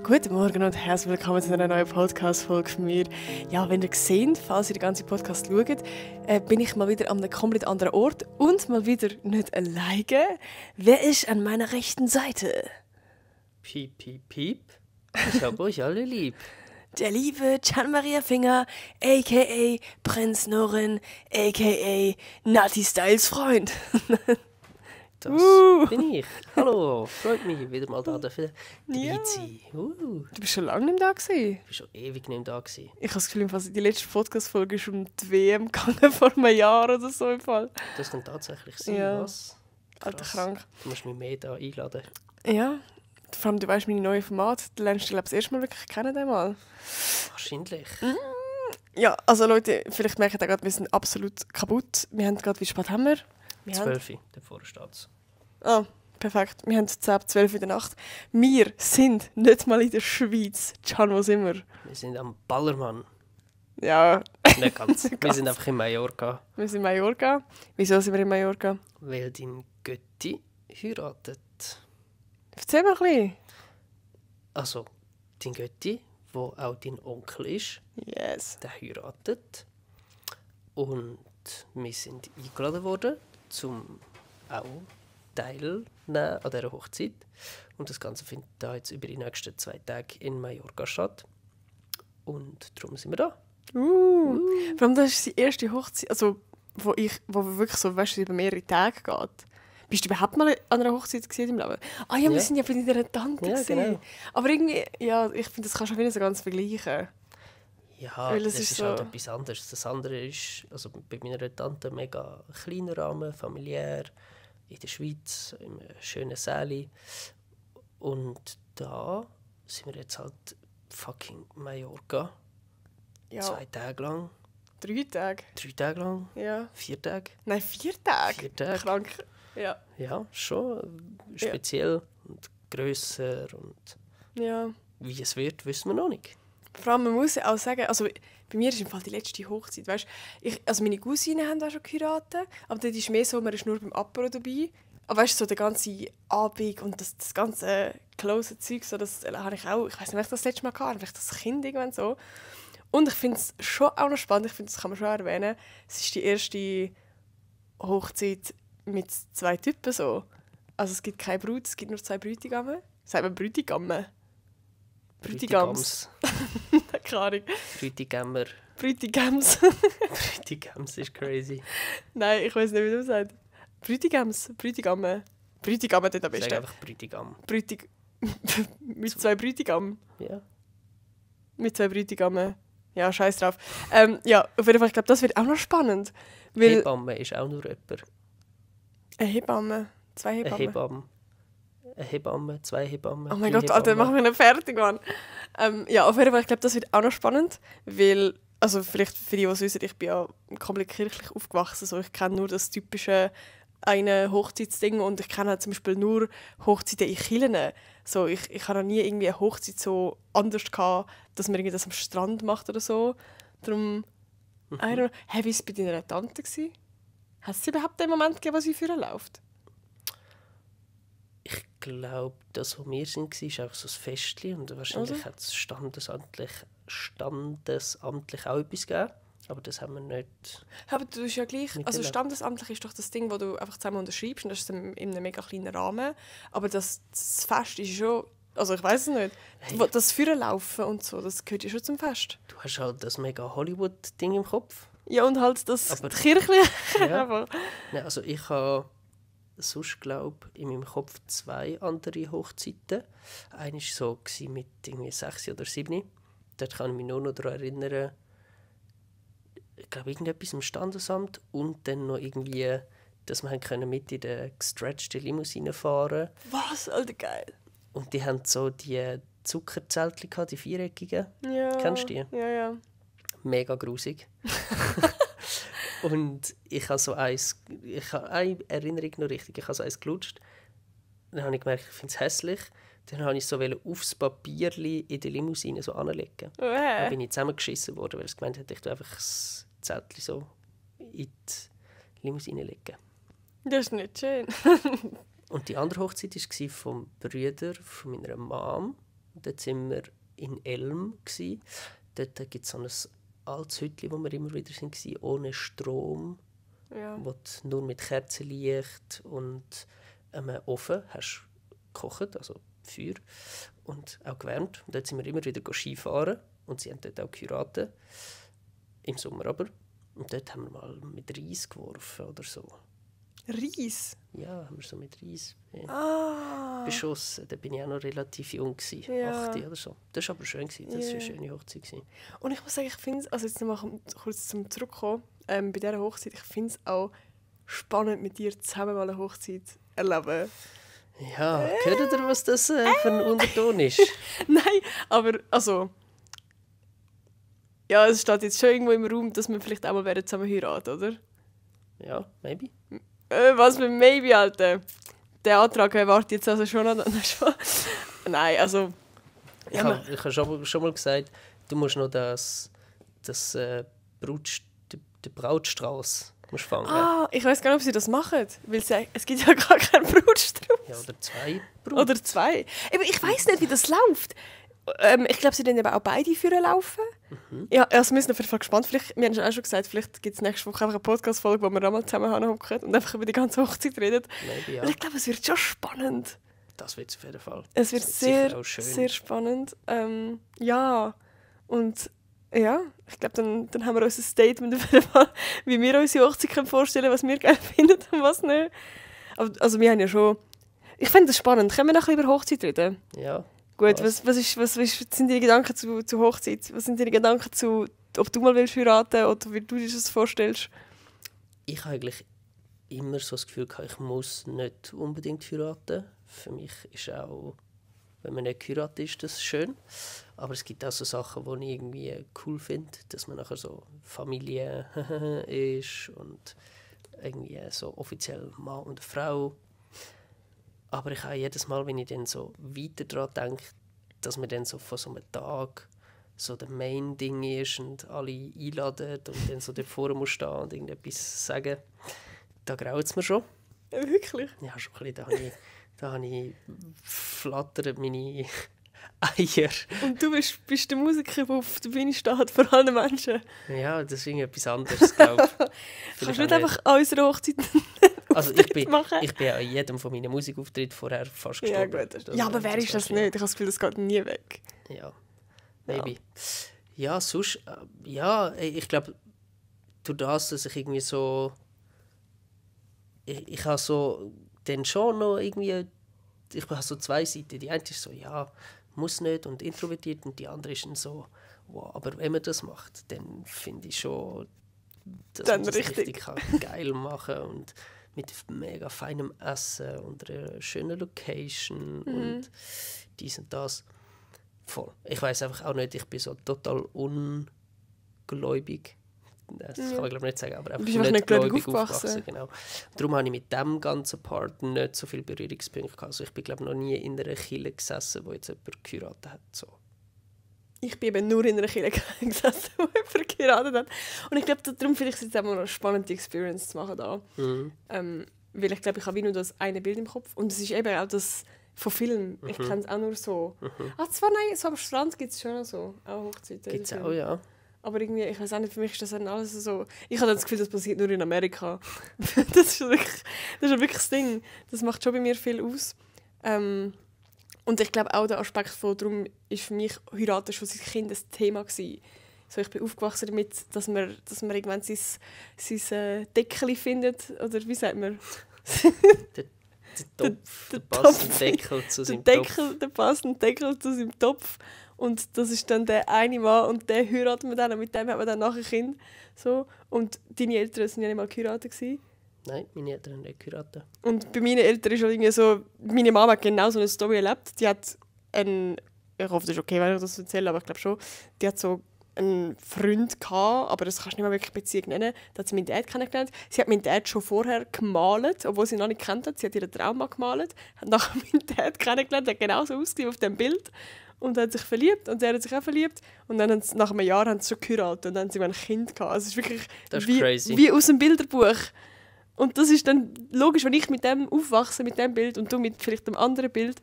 Guten Morgen und herzlich willkommen zu einer neuen Podcast-Folge von mir. Ja, wenn ihr seht, falls ihr den ganzen Podcast schaut, bin ich mal wieder an einem komplett anderen Ort und mal wieder nicht alleine. Wer ist an meiner rechten Seite? Piep, piep, piep. Ich hab euch alle lieb. Der liebe Gian-Maria Finger, a.k.a. Prinz Norin, a.k.a. Nati Styles Freund. Das bin ich. Hallo, freut mich, wieder mal da dafür dabei zu sein. Du bist schon lange nicht da gewesen. Ich bin schon ewig nicht mehr da gewesen. Ich habe das Gefühl, die letzte Podcast-Folge ist um die WM gegangen, vor einem Jahr oder so im Fall. Das kann tatsächlich sein, Ja. was? Alter, Krass. krank. Du musst mich mehr da einladen. Ja, vor allem, du weißt meine neue Format, du lernst dich, glaube ich, das erste Mal wirklich kennen. Einmal. Wahrscheinlich. Ja, also Leute, vielleicht merken ihr gerade, wir sind absolut kaputt. Wir haben gerade, wie spät haben wir? 12, davor steht's. Ah, perfekt. Wir haben 10 ab 12 in der Nacht. Wir sind nicht mal in der Schweiz. Can, wo sind wir? Wir sind am Ballermann. Ja, Nicht ganz. Wir sind einfach in Mallorca. wir sind in Mallorca. Wieso sind wir in Mallorca? Weil dein Götti heiratet. Erzähl mal ein bisschen. Also, dein Götti, wo auch dein Onkel ist, Yes. der heiratet. Und wir sind eingeladen worden, um auch teilnehmen an dieser Hochzeit. Und das Ganze findet da jetzt über die nächsten 2 Tage in Mallorca statt. Und darum sind wir da. Vor allem, das ist die erste Hochzeit, also, wo wirklich so, weißt du, über mehrere Tage geht. Bist du überhaupt mal an einer Hochzeit gewesen im Leben? Ah ja, wir Ja. sind ja bei deiner Tante Ja, gewesen. genau. Aber irgendwie, ja, ich finde, das kannst du auch nicht so ganz vergleichen. Ja, Weil das es ist ist halt so- etwas anderes. Das andere ist, also bei meiner Tante mega kleiner Rahmen, familiär, in der Schweiz, im schönen Säli. Und da sind wir jetzt halt fucking Mallorca. Ja, 2 Tage lang, 3 Tage. 3 Tage lang, Ja. 4 Tage. Nein, 4 Tage. 4 Tage. Krank. Ja. Ja, schon speziell und grösser und Ja. wie es wird, wissen wir noch nicht. Vor allem, man muss auch sagen, also bei mir ist im Fall die letzte Hochzeit, weißt, also meine Cousinen haben auch schon geheiratet, aber dort ist mehr so, man ist nur beim Apero dabei. Aber weißt du, so der ganze Abend und das ganze close Zeug, so, das habe ich auch, ich weiß nicht, ob ich das letzte Mal hatte, vielleicht das Kind irgendwann so. Und ich finde es schon auch noch spannend, ich finde, das kann man schon erwähnen, es ist die erste Hochzeit mit 2 Typen so. Also es gibt keine Brut, es gibt nur 2 Bräutigamme. Sagt man Bräutigamme? Bräutigams. Keine Ahnung. Bräutigamer. Bräutigams. Bräutigams ist crazy. Nein, ich weiß nicht, wie du das sagst. Bräutigams, Bräutigamme. Bräutigamme dort am Sag besten. einfach Bräutigam. Bräutig... mit 2 Bräutigammen. Ja. Mit 2 Bräutigammen. Ja, scheiß drauf. Ja, auf jeden Fall, ich glaube, das wird auch noch spannend. Weil Hebamme ist auch nur jemand. eine Hebamme. 2 Eine Hebammen. Hebamme. Eine Hebamme, 2 Hebammen. Oh mein 3 Gott, Alter, Hebammen. machen wir nicht fertig, Mann. Ja, auf jeden Fall, ich glaube, das wird auch noch spannend, weil, also vielleicht für die, die es wissen, ich bin ja komplett kirchlich aufgewachsen, so, ich kenne nur das typische eine Hochzeitsding und ich kenne halt zum Beispiel nur Hochzeiten in Kirchen. So, ich habe noch nie irgendwie eine Hochzeit so anders gehabt, dass man irgendwie das am Strand macht oder so. Darum, I don't know. Hey, wie war es bei deiner Tante gewesen? Hat es überhaupt den Moment gegeben, wo sie für läuft? Ich glaube, das, was wir sind, war einfach so ein Festchen. Und wahrscheinlich hat es standesamtlich auch etwas gegeben. Aber das haben wir nicht. Aber du bist ja gleich, also Miterlebt. standesamtlich ist doch das Ding, wo du einfach zusammen unterschreibst und das ist in einem mega kleinen Rahmen. Aber das Fest ist schon, also ich weiß es nicht, Hey. das Führerlaufen und so, das gehört ja schon zum Fest. Du hast halt das mega Hollywood-Ding im Kopf. Ja, und halt das Aber- Kirchliche. Ja. Aber, Nein, also ich habe sonst, glaube in meinem Kopf 2 andere Hochzeiten. Eine war so mit irgendwie 6 oder 7. Dort kann ich mich nur noch daran erinnern, ich glaube, irgendetwas im Standesamt und dann noch irgendwie, dass wir können mit in der gestretchten Limousine fahren. was? Alter, geil. Und die haben so die Zuckerzeltchen gehabt, die viereckigen. Ja. Kennst du die? Ja, ja. Mega grusig. Und ich habe so ich habe eine Erinnerung noch richtig, ich habe so eins gelutscht. Dann habe ich gemerkt, ich finde es hässlich. Dann habe ich so aufs Papierli in die Limousine so anlegen. Dann bin ich zusammengeschissen worden, weil es gemeint hat, ich tue einfach das Zettel so in die Limousine legen. Das ist nicht schön. Und die andere Hochzeit war vom Brüder von meiner Mom Dort waren wir in Elm. Dort gibt es so ein altes Hütchen, wo wir immer wieder waren, ohne Strom, wo du nur mit Kerzenlicht und einem Ofen hast gekocht, also Feuer, und auch gewärmt. Und dort sind wir immer wieder Skifahren und sie haben dort auch geheiratet, im Sommer aber. Und dort haben wir mal mit Reis geworfen oder so. Reis? Ja, haben wir so mit Reis beschossen. Da bin ich auch noch relativ jung, 8 oder so. Das war aber schön, das war eine schöne Hochzeit. Und ich muss sagen, ich finde es, also jetzt noch mal kurz zum Zurückkommen, bei dieser Hochzeit, ich finde es auch spannend, mit dir zusammen mal eine Hochzeit erleben. Ja, hört ihr, was das für ein Unterton ist? Nein, aber also... Ja, es steht jetzt schon irgendwo im Raum, dass wir vielleicht auch mal zusammen heiraten, oder? Ja, maybe. Was mit maybe, Alter? Der Antrag wartet jetzt also schon an... Nein, also... Ich habe schon mal gesagt, du musst noch den Brautstrauß fangen. Ah, ich weiß gar nicht, ob sie das machen. Weil es gibt ja gar keinen Brautstrauß. Ja, oder 2 Oder 2. Aber ich weiß nicht, wie das läuft. Ich glaube, sie dann eben auch beide führen laufen. Ja, also wir sind auf jeden Fall gespannt. Vielleicht, wir haben auch schon gesagt, vielleicht gibt es nächste Woche einfach eine Podcast-Folge, wo wir einmal zusammen hocken und einfach über die ganze Hochzeit reden. Maybe, ja. Und ich glaube, es wird schon spannend. Das wird es auf jeden Fall. Es wird sehr, sehr spannend. Ja, und ja, ich glaube, dann haben wir unser Statement über jeden Fall, wie wir unsere Hochzeit vorstellen können, was wir geil finden und was nicht. Aber, also wir haben ja schon... Ich finde das spannend. Können wir noch ein bisschen über Hochzeit reden? Ja. Gut, was sind deine Gedanken zu Hochzeit? Was sind deine Gedanken zu, ob du mal willst heiraten oder wie du dir das vorstellst? Ich habe eigentlich immer so das Gefühl gehabt, ich muss nicht unbedingt heiraten. Für mich ist auch, wenn man nicht geheiratet ist, das schön. Aber es gibt auch so Sachen, die ich irgendwie cool finde, dass man nachher so Familie ist und irgendwie so offiziell Mann und Frau. Aber ich habe jedes Mal, wenn ich dann so weiter daran denke, dass man dann so von so einem Tag so der Main-Ding ist und alle einladen und dann so davor muss stehen und irgendetwas sagen, da graut es mir schon. Ja, wirklich? Ja, schon ein bisschen. Da habe ich flattern meine Eier. Und du bist der Musiker, der auf der Bühne steht, vor allen Menschen. Ja, das ist etwas anderes, glaube ich. Kannst du nicht einfach an unserer Hochzeit also ich bin an jedem von meinen Musikauftritten vorher fast gestorben. Ja, gut. Ja, aber wer ist das nicht? Ich habe das Gefühl, das geht nie weg. Ja, maybe. Ja, sonst... ja, ich glaube, durch das, dass ich irgendwie so... Ich habe so dann schon noch irgendwie... Ich habe so 2 Seiten. Die eine ist so, ja, muss nicht und introvertiert und die andere ist dann so, wow, aber wenn man das macht, dann finde ich schon, dass dann man das richtig geil machen und mit mega feinem Essen und einer schönen Location und dies und das. Voll. Ich weiß einfach auch nicht, ich bin so total ungläubig. Das kann man glaube ich nicht sagen, aber einfach nicht gläubig aufgewachsen. Genau. Darum habe ich mit diesem ganzen Part nicht so viele Berührungspunkte gehabt. Also ich bin glaube noch nie in einer Kirche gesessen, wo jetzt jemand geheiratet hat. So. Ich bin eben nur in einer Kirche gesessen, wo jemand geheiratet hat. Und ich glaube, darum finde ich es jetzt auch mal eine spannende Experience zu machen da. Weil ich glaube, ich habe wie nur das eine Bild im Kopf. Und es ist eben auch das von Filmen. Ich kenne es auch nur so. Zwar nein, so am Strand gibt es schon so. Auch Hochzeiten. Gibt es auch, ja. Aber irgendwie, ich weiß auch nicht, für mich ist das dann alles so... Ich habe das Gefühl, das passiert nur in Amerika. Das ist wirklich das Ding. Das macht schon bei mir viel aus. Und ich glaube auch der Aspekt von, darum ist für mich Heiraten schon seit Kind ein Thema gewesen. So, ich bin aufgewachsen damit, dass man irgendwann sein Deckel findet. Oder wie sagt man? Der passende Deckel zu seinem Topf. Der passende Deckel zu seinem Topf. Und das ist dann der eine Mann und der heiratet man dann und mit dem hat man dann nachher ein Kind. So. Und deine Eltern waren ja nicht mal geheiratet gewesen. Nein, meine Eltern haben nicht geheiratet. Und bei meinen Eltern ist irgendwie so, meine Mama hat genau so eine Story erlebt. Die hat ich hoffe, das ist okay, wenn ich das erzähle, aber ich glaube schon, die hat so einen Freund gehabt, aber das kannst du nicht mal wirklich Beziehung nennen. Da hat sie meinen Dad kennengelernt. Sie hat meinen Dad schon vorher gemalt, obwohl sie ihn noch nicht kennt hat. Sie hat ihren Trauma gemalt, hat nachher meinen Dad kennengelernt, hat genauso ausgesehen auf dem Bild und hat sich verliebt und er hat sich auch verliebt und dann nach einem Jahr haben sie schon geheiratet und dann haben sie ein Kind gehabt. Also es ist wirklich wie aus dem Bilderbuch. Und das ist dann logisch, wenn ich mit dem aufwachse, mit dem Bild und du mit vielleicht einem anderen Bild,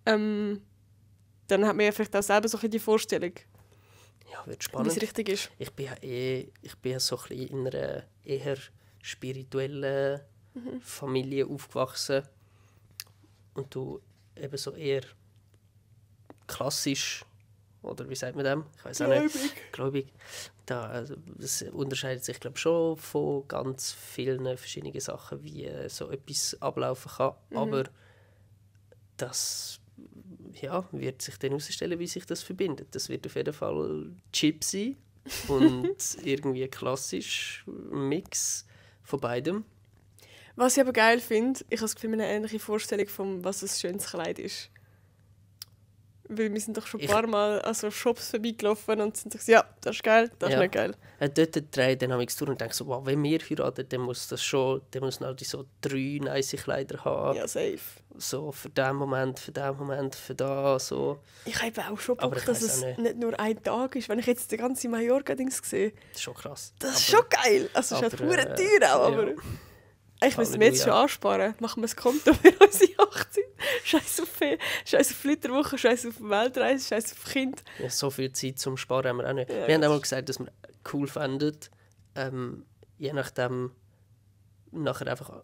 dann dann hat man ja vielleicht auch selber so ein bisschen die Vorstellung, Ja, wird wie spannend. es richtig ist. Ich bin ja so ein bisschen in einer eher spirituellen Familie aufgewachsen. Und du eben so eher klassisch, oder wie sagt man dem? Ich weiß auch nicht. Gläubig. Das unterscheidet sich, glaube ich, schon von ganz vielen verschiedenen Sachen, wie so etwas ablaufen kann. Aber das wird sich dann herausstellen, wie sich das verbindet. Das wird auf jeden Fall Chip sein und irgendwie klassisch ein Mix von beidem. Was ich aber geil finde, ich habe das Gefühl, eine ähnliche Vorstellung von was ein schönes Kleid ist. Weil wir sind doch schon ein paar Mal an so Shops vorbeigelaufen und sind so, ja, das ist geil, das ist nicht geil. Dort drehe ich dann durch und denke so, wow, wenn wir heiraten, dann muss das schon, dann muss noch so 3 nice Kleider haben. Ja, safe. So für den Moment, für da, so. Ich habe eben auch schon Bock, dass es nicht nur ein Tag ist. Wenn ich jetzt die ganze Mallorca-Dings sehe, das ist schon krass. Das ist schon geil. Also es ist halt verdammt teuer auch, aber... Ich muss mir jetzt schon ansparen. Machen wir ein Konto für unsere Hochzeit. Scheiß auf Flitterwoche, scheiß auf Weltreise, scheiß auf Kind. Ja, so viel Zeit zum Sparen haben wir auch nicht. Ja, wir haben auch mal gesagt, dass wir cool fänden, je nachdem nachher einfach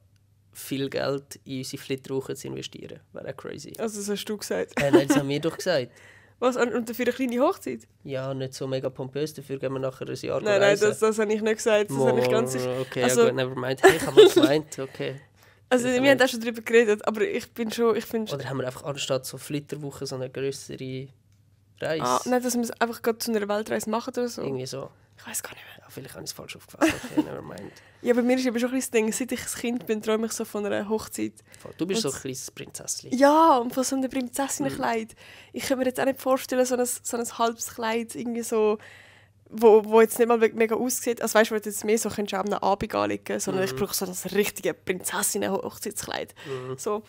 viel Geld in unsere Flitterwoche zu investieren. Wäre auch crazy. Also das hast du gesagt. Nein, das haben wir doch gesagt. Was? Und dafür eine kleine Hochzeit? Ja, nicht so mega pompös, dafür gehen wir nachher ein Jahr Nein, das habe ich nicht gesagt. Das habe ich ganz sicher. Okay, also, ja gut, never mind. Hey, ich habe mal gemeint, okay. Also wir haben auch schon darüber geredet, aber ich finde... Oder haben wir einfach anstatt so Flitterwoche so eine grössere Reise? Nein, dass wir es einfach gerade zu einer Weltreise machen oder so. Irgendwie so. Ich weiß gar nicht mehr. Ja, vielleicht habe ich es falsch aufgefasst. Okay, never mind. Ja, bei mir ist eben schon ein bisschen das Ding, seit ich ein Kind bin, träume ich so von einer Hochzeit. Du bist so ein kleines Prinzesschen. Ja, und von so einem Prinzessinnenkleid. Ich kann mir jetzt auch nicht vorstellen, so ein halbes Kleid, irgendwie so, wo jetzt nicht mal mega aussieht. Also weißt du, wo du jetzt mehr so könntest du am Abend anlegen, sondern ich brauche so ein richtiges Prinzessinnen-Hochzeitskleid. So,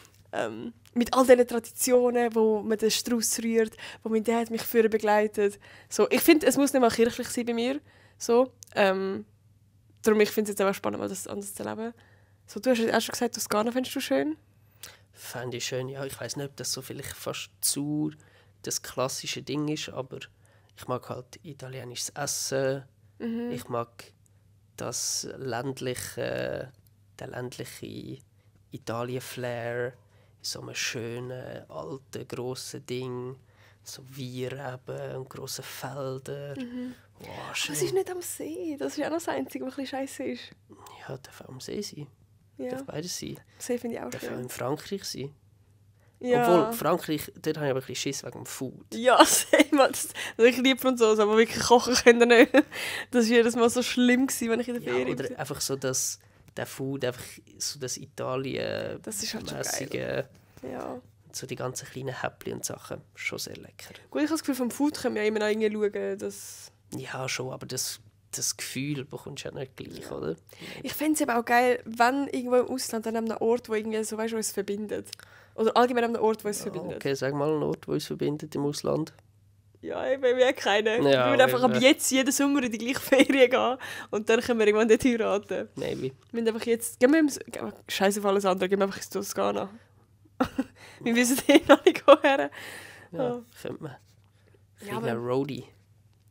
mit all diesen Traditionen, wo man den Strauß rührt, wo mein Dad mich früher begleitet. So, ich finde, es muss nicht mal kirchlich sein bei mir. So, darum ich finde es jetzt auch spannend, mal das anders zu erleben. So, du hast ja auch schon gesagt, Toskana findest du schön? Fände ich schön, ja. Ich weiss nicht, ob das so vielleicht fast zu das klassische Ding ist, aber ich mag halt italienisches Essen. Ich mag das ländliche Italien-Flair. So einem schönen, alten, grossen Ding. So Weinreben und grosse Felder. Wow, schön. Das ist nicht am See. Das ist auch noch das Einzige, was ein bisschen scheiße ist. Ja, darf auch am See sein. Ja. Darf beides sein. See finde ich auch Darf auch schön. in Frankreich sein. Ja. Obwohl, Frankreich, dort habe ich aber ein bisschen Schiss wegen dem Food. Ja, sag mal. Ich liebe Franzosen, aber wirklich kochen können nicht. Das war jedes Mal so schlimm, wenn ich in der Ferien war. Oder einfach so der Food, einfach so das Italien. Das ist halt schon geil. Ja. So die ganzen kleinen Häppchen und Sachen. Schon sehr lecker. Gut, ich habe das Gefühl, vom Food können wir ja immer noch irgendwie schauen, dass... Ja, schon, aber das Gefühl bekommst du ja nicht gleich, oder? Ich fände es eben auch geil, wenn irgendwo im Ausland an einem Ort, wo irgendwie so, weißt du, uns verbindet. Oder allgemein an einem Ort, wo uns verbindet. Okay, sag mal einen Ort, der uns verbindet im Ausland. Ja, ich will ja keinen. Ja, wir würden einfach ab jetzt jeden Sommer in die gleiche Ferien gehen und dann können wir irgendwann dort heiraten. Maybe. Wir müssen einfach jetzt... Scheiß auf alles andere, gehen wir einfach ins Toskana. Wir wissen noch nicht woher. Ja, könnte man. Ja, Kleiner Roadie.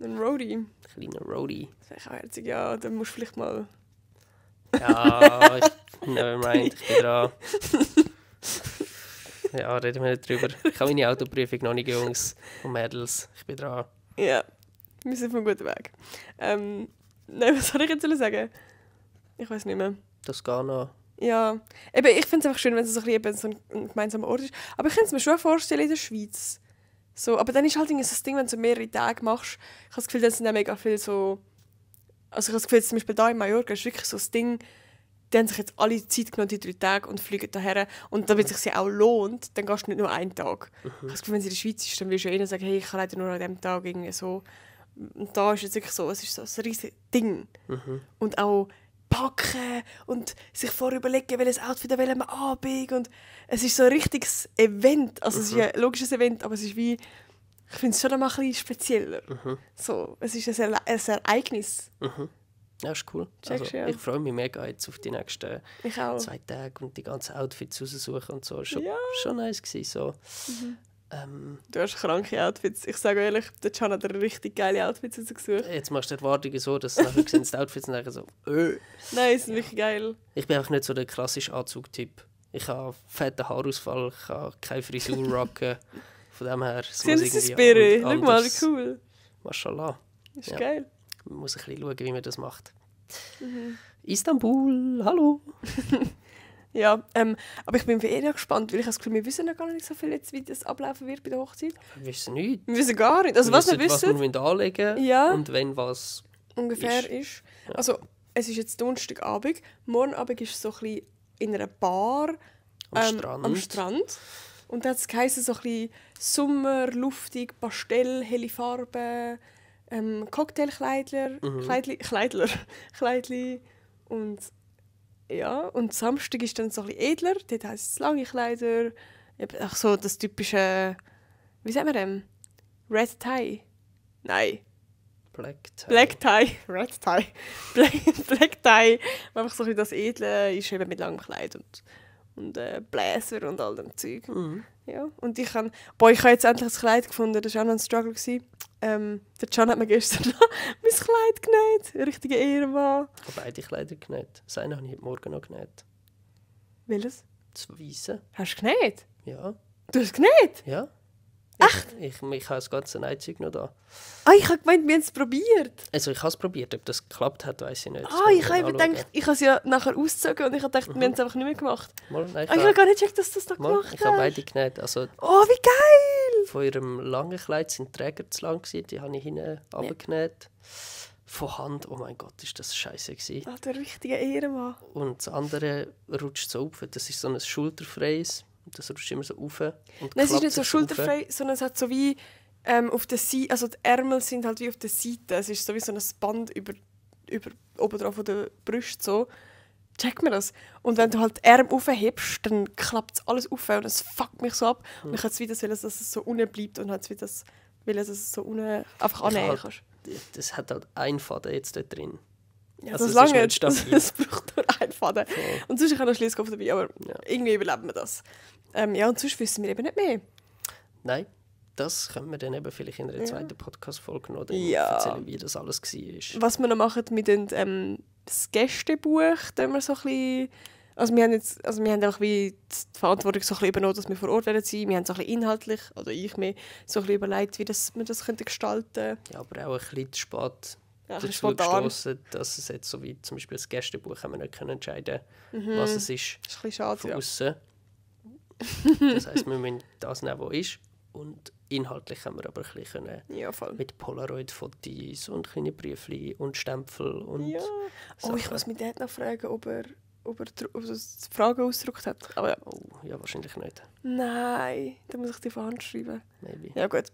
Ein Roadie. Kleiner Roadie. Das wäre auch herzig. Ja, dann musst du vielleicht mal... Ja, never mind, ich bin dran. Ja, reden wir nicht drüber. Ich habe meine Autoprüfung noch nicht, Jungs und Mädels. Ich bin dran. Ja, wir sind auf einem guten Weg. Nein, was soll ich jetzt sagen? Ich weiß nicht mehr. Toskana. Ja, eben, ich finde es einfach schön, wenn es so ein gemeinsamer Ort ist. Aber ich kann es mir schon vorstellen in der Schweiz. So, aber dann ist halt irgendwie so das Ding, wenn du so mehrere Tage machst. Ich habe das Gefühl, dann sind ja mega viel so... Also ich habe das Gefühl, zum Beispiel hier in Mallorca ist wirklich so das Ding, die haben sich jetzt alle Zeit genommen, die 3 Tage, und fliegen daher. Und damit es sich auch lohnt, dann gehst du nicht nur einen Tag. Ich habe das Gefühl, wenn es in der Schweiz ist, dann willst du ja sagen, hey, ich kann leider nur an diesem Tag irgendwie so. Und da ist es wirklich so, es ist so ein riesiges Ding. Und auch packen und sich vorher überlegen, welches Outfit an welchem Abend. Und es ist so ein richtiges Event. Also es ist ein logisches Event, aber es ist wie... Ich finde es schon noch mal ein bisschen spezieller. So, es ist ein Ereignis. Ja, ist cool. Also, ich freue mich mega jetzt auf die nächsten 2 Tage und die ganzen Outfits raussuchen und so. Schon nice gewesen, so. Du hast kranke Outfits. Ich sage ehrlich, der Can hat richtig geile Outfits rausgesucht. Jetzt machst du die Erwartungen so, dass nachher sehen die Outfits und nachher so Nein, sind wirklich geil. Ich bin einfach nicht so der klassische Anzugtyp. Ich habe fetten Haarausfall, ich habe keine Frisur rocken. Von dem her... Sind Sie Spirit? Schau mal, wie cool. Mashallah. Das ist geil. Man muss ein bisschen schauen, wie man das macht. Istanbul, hallo! Ja, aber ich bin eher gespannt, weil ich habe das Gefühl, wir wissen ja gar nicht so viel, jetzt, wie das ablaufen wird bei der Hochzeit. Wir wissen nichts. Wir wissen gar nicht. Also, was wir wissen, was wir anlegen ja, und wenn was ungefähr ist. Ja. Also, es ist jetzt Donnerstagabend. Morgen Abend ist es so ein bisschen in einer Bar am Strand. Und da hat es geheißen, so ein bisschen Sommer, luftig, Pastell, helle Farben, Cocktailkleidler, Kleidli und ja, und Samstag ist dann so ein bisschen edler, dort heisst es lange Kleider, ach so das typische, wie sagen wir dem? Red Tie? Nein. Black Tie. Black Tie. Red Tie. Black Tie. Einfach so ein bisschen das Edle ist eben mit langem Kleid und Bläser und all dem Zeug. Ja, und ich habe jetzt endlich ein Kleid gefunden, das war auch noch ein Struggle. Der Can hat mir gestern noch mein Kleid genäht, ein richtiger Ehrenmann. Ich habe beide Kleider genäht. Das eine habe ich heute Morgen noch genäht. Welches? Das Weisse. Hast du genäht? Ja. Du hast genäht? Ja. Echt? Ich habe das ganze Einzeug noch da. Ah, ich habe gemeint, wir haben es probiert. Also ich habe es probiert, ob das geklappt hat, weiß ich nicht. Ah, ich habe gedacht, ich habe es ja nachher ausgezogen und ich habe gedacht, wir haben es einfach nicht mehr gemacht. Nein, ich habe gar nicht gecheckt, dass du das noch gemacht hast. Ich habe beide genäht. Also oh, wie geil! Von ihrem langen Kleid sind die Träger zu lang gewesen, die habe ich hinten runtergenäht. Von Hand, oh mein Gott, ist das scheiße gewesen. Ah, der richtige Ehrenmann. Und das andere rutscht so auf, das ist so ein schulterfreies. Das rutscht immer so auf. Nein, es ist nicht so schulterfrei, sondern es hat so wie auf der Seite, also die Ärmel sind halt wie auf der Seite. Es ist so wie so ein Band über oben drauf von der Brust so. Check mir das. Und wenn du halt die Ärmel aufhebst, dann klappt alles auf und es fuckt mich so ab. Und ich hätte es wieder dass es so unten bleibt und halt dass es so unten einfach annähern kannst. Das hat halt einen Faden jetzt dort drin. Ja, also das lange, das braucht nur einen Faden. Cool. Und sonst ich habe noch Schließkopf dabei, aber irgendwie überleben wir das. Ja, und sonst wissen wir eben nicht mehr. Nein, das können wir dann eben vielleicht in einer zweiten Podcast-Folge noch erzählen, wie das alles war. Was wir noch machen mit das Gästebuch, da wir so ein bisschen... Also wir haben einfach wie die Verantwortung so ein bisschen übernommen, dass wir vor Ort sein werden. Wir haben so ein bisschen inhaltlich, oder ich mir, so ein bisschen überlegt, wie wir das gestalten könnten. Ja, aber auch ein bisschen zu spät. Ja, dazu gestossen, dass es jetzt so wie zum Beispiel das Gästebuch haben wir nicht entscheiden können, was es ist. Das ist ein bisschen schade, von aussen. Das heisst, wir müssen das nehmen, was ist. Und inhaltlich haben wir aber ein bisschen mit Polaroid-Fotos und kleine Briefchen und Stempel und Oh, ich muss mich dort noch fragen, ob er Fragen ausgedruckt hat. Aber oh, ja, wahrscheinlich nicht. Nein, da muss ich die von Hand schreiben. Maybe. Ja, gut.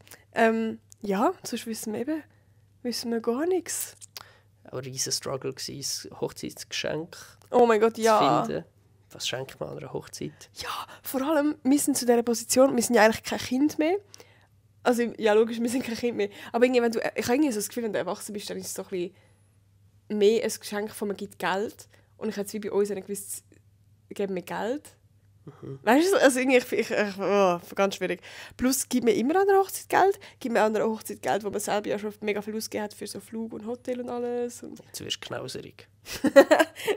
Ja, sonst wissen wir gar nichts. Auch ein riesen Struggle war, das Hochzeitsgeschenk oh mein Gott, zu finden. Was schenkt man an einer Hochzeit? Ja, vor allem, wir sind zu dieser Position, wir sind ja eigentlich kein Kind mehr. Also, ja, logisch, wir sind kein Kind mehr. Aber irgendwie, ich habe irgendwie so das Gefühl, wenn du erwachsen bist, dann ist es so ein bisschen mehr ein Geschenk von man gibt Geld. Und ich habe jetzt wie bei uns gewusst, geben mir Geld. Weißt du, also irgendwie, ganz schwierig. Plus, gibt mir immer an der Hochzeit Geld, gibt mir an der Hochzeit Geld, wo man selber ja schon mega viel ausgegeben hat für so Flug und Hotel und alles. Und jetzt wirst du knauserig.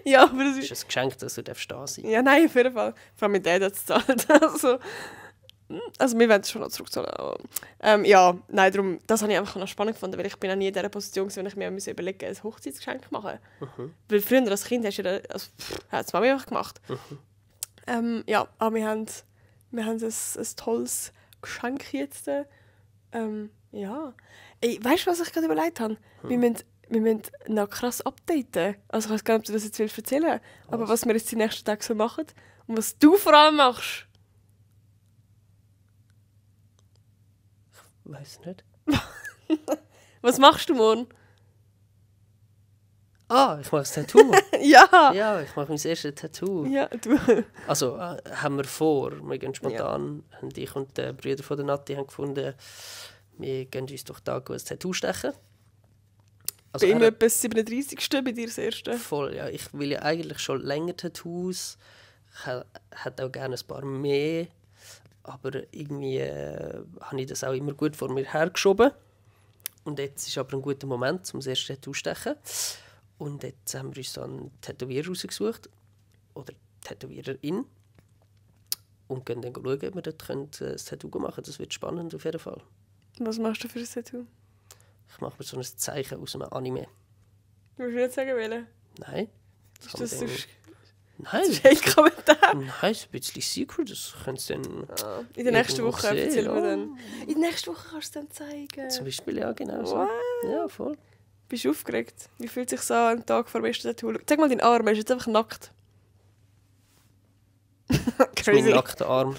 Ja, aber das ist ein Geschenk, dass du da sein. Ja, nein, auf jeden Fall. Vor allem mit Dad hat es gezahlt. Also wir werden es schon noch zurückzahlen. Ja, nein, darum, das habe ich einfach noch spannend gefunden, weil ich bin auch nie in dieser Position gewesen, wenn ich mir überlegen musste, ein Hochzeitsgeschenk machen. Weil früher als Kind hast du ja hat es Mami einfach gemacht. Ja, aber wir haben ein tolles Geschenk jetzt. Ja. Ey, weißt du, was ich gerade überlegt habe? Wir müssen noch krass updaten. Also ich weiß gar nicht, ob du das jetzt erzählen willst, aber was wir jetzt die nächsten Tage so machen und was du vor allem machst. Ich weiss nicht. Was machst du morgen? Ah, ich mache das Tattoo. Ja! Ja, ich mache mein erstes Tattoo. Ja, du. Also, haben wir vor. Wir gehen spontan. Ja. Ich und der Brüder von der Nati haben gefunden, wir gehen uns doch da ein Tattoo stechen. Also bei ihm etwa das 37. bei dir das erste? Voll, ja. Ich will ja eigentlich schon länger Tattoos. Ich hätte auch gerne ein paar mehr. Aber irgendwie habe ich das auch immer gut vor mir hergeschoben. Und jetzt ist aber ein guter Moment, um das erste Tattoo zu stechen. Und jetzt haben wir uns so einen Tätowierer rausgesucht. Oder Tätowiererin. Und gehen dann schauen, ob wir dort ein Tattoo machen können. Das wird spannend auf jeden Fall. Was machst du für ein Tattoo? Ich mache mir so ein Zeichen aus einem Anime. Du musst nicht sagen, welchen. Nein. Ist das sonst... Nein, Das ist ein Kommentar. Nein, ist ein bisschen secret. Das könnt ihr dann In der nächsten irgendwo Woche sehen, erzählen wir ja. dann. In der nächsten Woche kannst du es dann zeigen. Zum Beispiel, ja, genau so. What? Ja, voll. Bist du aufgeregt? Wie fühlt es sich so an, einen Tag vor dem besten Tattoo? Zeig mal deinen Arm, er ist jetzt einfach nackt. Das ist mein nackter Arm.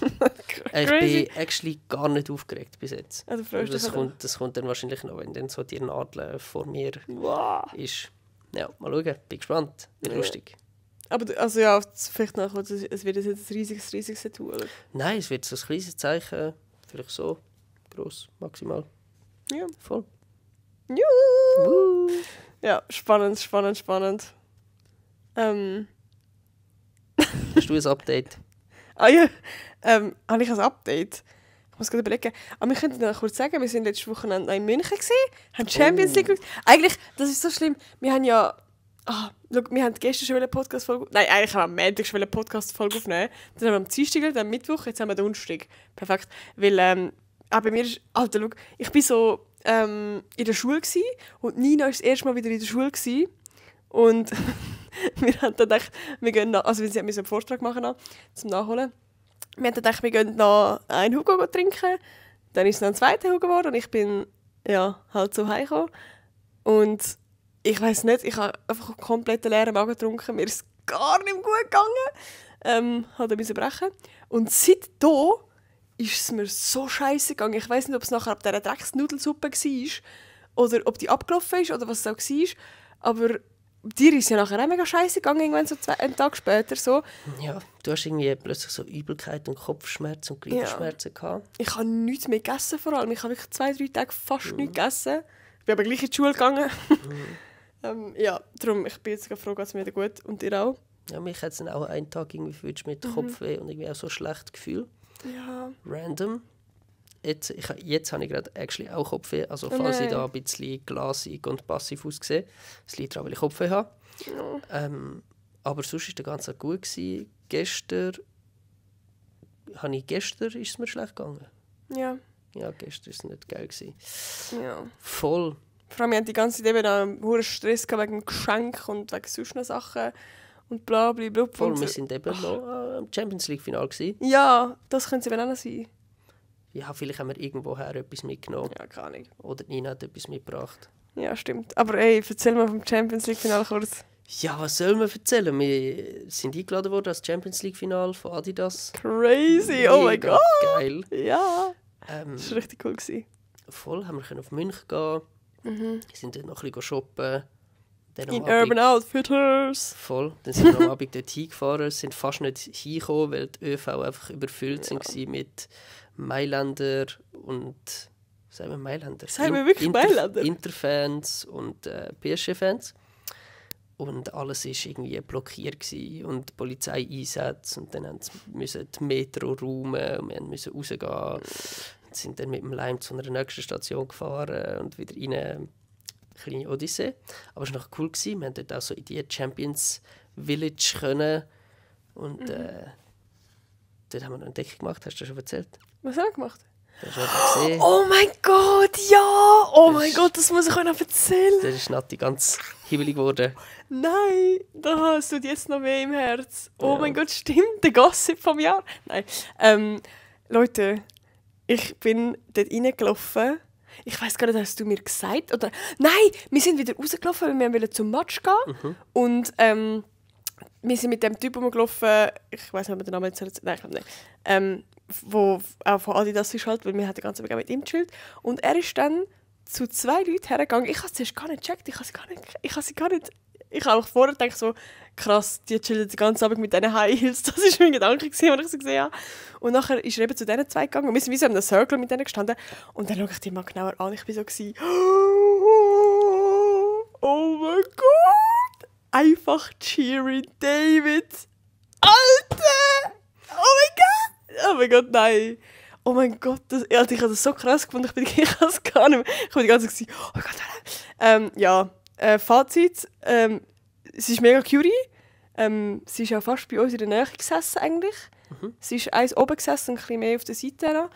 Ich bin actually gar nicht aufgeregt bis jetzt. Ah, du freust dich Das kommt dann wahrscheinlich noch, wenn dann so die Nadel vor mir Wow. ist. Ja, mal schauen. Bin gespannt. Wird lustig. Aber also ja, vielleicht noch, es wird jetzt ein riesiges Tattoo, oder? Nein, es wird so ein kleines Zeichen. Vielleicht so gross, maximal. Ja. Voll. Juhu. Ja, spannend. Hast du ein Update? Ja, habe ich ein Update? Ich muss gerade überlegen. Aber wir könnten noch kurz sagen, wir sind letztes Wochenende in München gewesen, haben Champions League geschaut. Eigentlich, das ist so schlimm, wir haben ja... wir haben gestern schon eine Podcast-Folge... Nein, eigentlich haben wir am Montag schon eine Podcast-Folge aufnehmen. Dann haben wir am Dienstag, dann am Mittwoch, jetzt haben wir den Donnerstag. Perfekt. Weil, bei mir ist... Alter, schau, ich war so in der Schule gewesen, und Nina war das erste Mal wieder in der Schule gewesen. Und wir haben dann gedacht, wir gehen noch... Also wir müssen einen Vortrag machen noch, zum Nachholen. Wir haben dann gedacht, wir gehen noch einen Hugo trinken. Dann ist es noch ein zweiter Hugo geworden und ich bin halt so heimgekommen. Und ich weiss nicht, ich habe einfach einen komplett leeren Magen getrunken. Mir ist es gar nicht gut gegangen. Hat er brechen. Und seitdem ist es mir so scheiße gegangen. Ich weiss nicht, ob es nachher ab dieser Drecksnudelsuppe war oder ob die abgelaufen ist oder was es auch war. Aber dir ist ja nachher auch mega scheiße gegangen, irgendwann so einen Tag später. So. Ja, du hast irgendwie plötzlich so Übelkeit und Kopfschmerzen und Gliederschmerzen gehabt. Ich habe nichts mehr gegessen vor allem. Ich habe wirklich 2-3 Tage fast nichts gegessen. Ich bin aber gleich in die Schule gegangen. Darum, ich bin jetzt froh, dass es mir wieder gut und dir auch. Ja, mich hat es dann auch einen Tag irgendwie fühlst mit Kopfweh und irgendwie auch so ein schlechtes Gefühl. Ja. Random. Jetzt habe ich gerade actually auch Kopfweh. Also falls ich da ein bisschen glasig und passiv aussehe, es liegt daran, weil ich Kopfweh habe. Ja. Aber sonst war der ganze Tag gut. Gestern ist es mir schlecht gegangen. Ja. Ja, gestern war es nicht geil. Ja. Voll. Vor allem, wir hatten die ganze Zeit eben einen hohen Stress wegen dem Geschenk und wegen sonst noch Sachen und bla bla bla. Voll, wir waren eben noch am Champions League Final. Ja, das könnte es eben auch noch sein. Ja, vielleicht haben wir irgendwoher etwas mitgenommen. Ja, keine Ahnung. Oder Nina hat etwas mitgebracht. Ja, stimmt. Aber ey, erzähl mal vom Champions League Final kurz. Ja, was soll man erzählen? Wir sind eingeladen worden als Champions League Final von Adidas. Crazy, oh mein Gott. Geil. Ja, das war richtig cool. Voll, haben wir auf München gehen. Wir sind dort noch ein bisschen shoppen. Dann In Urban Outfitters. Voll. Dann sind wir am Abend dort hingefahren, sind fast nicht hingekommen, weil die ÖV einfach überfüllt waren mit Mailänder und... Sagen wir Mailänder? Sagen wir wirklich Mailänder? Interfans und PSG-Fans. Und alles war irgendwie blockiert gewesen und die Polizei einsetzen. Und dann mussten die Metro räumen und wir mussten rausgehen. Und sind dann mit dem Leim zu einer nächsten Station gefahren und wieder rein. Eine kleine Odyssee. Aber es war noch cool. Wir konnten dort auch so in die Champions Village können. Und dort haben wir noch eine Entdeckung gemacht. Hast du das schon erzählt? Was haben wir gemacht? Das hast du gesehen. Oh mein Gott, ja! Oh mein Gott, das muss ich euch noch erzählen. Da ist Nati ganz hibbelig geworden. Nein, da hast du jetzt noch weh im Herz. Oh mein Gott, stimmt, der Gossip vom Jahr. Nein, Leute, ich bin dort reingelaufen. Ich weiss gar nicht, hast du mir gesagt? Oder? Nein, wir sind wieder rausgelaufen, weil wir wollten zum Match gehen. Und wir sind mit dem Typ rumgelaufen, ich weiss nicht, ob wir den Namen jetzt erzählen. Nein, ich glaube nicht. Wo auch von Adidas ist halt, weil wir den ganzen Weg mit ihm gechillt. Und er ist dann zu 2 Leuten hergegangen. Ich habe es zuerst gar nicht gecheckt. Ich habe auch vorher gedacht, so, krass, die chillen den ganzen Abend mit diesen High Heels. Das war mein Gedanke, als ich sie gesehen habe. Und nachher ist er eben zu diesen 2 gegangen. Und wir sind wie so in einem Circle mit denen gestanden. Und dann schaue ich die mal genauer an. Ich war so, oh mein Gott! Einfach Cheery David. Alter! Oh mein Gott! Oh mein Gott, nein! oh mein Gott, ich habe das so krass gefunden, ich habe es gar nicht mehr. Ich war die ganze Zeit so, oh mein Gott, Fazit, sie ist mega curie. Sie ist ja fast bei uns in der Nähe gesessen eigentlich. Sie ist eins oben gesessen und ein bisschen mehr auf der Seite noch.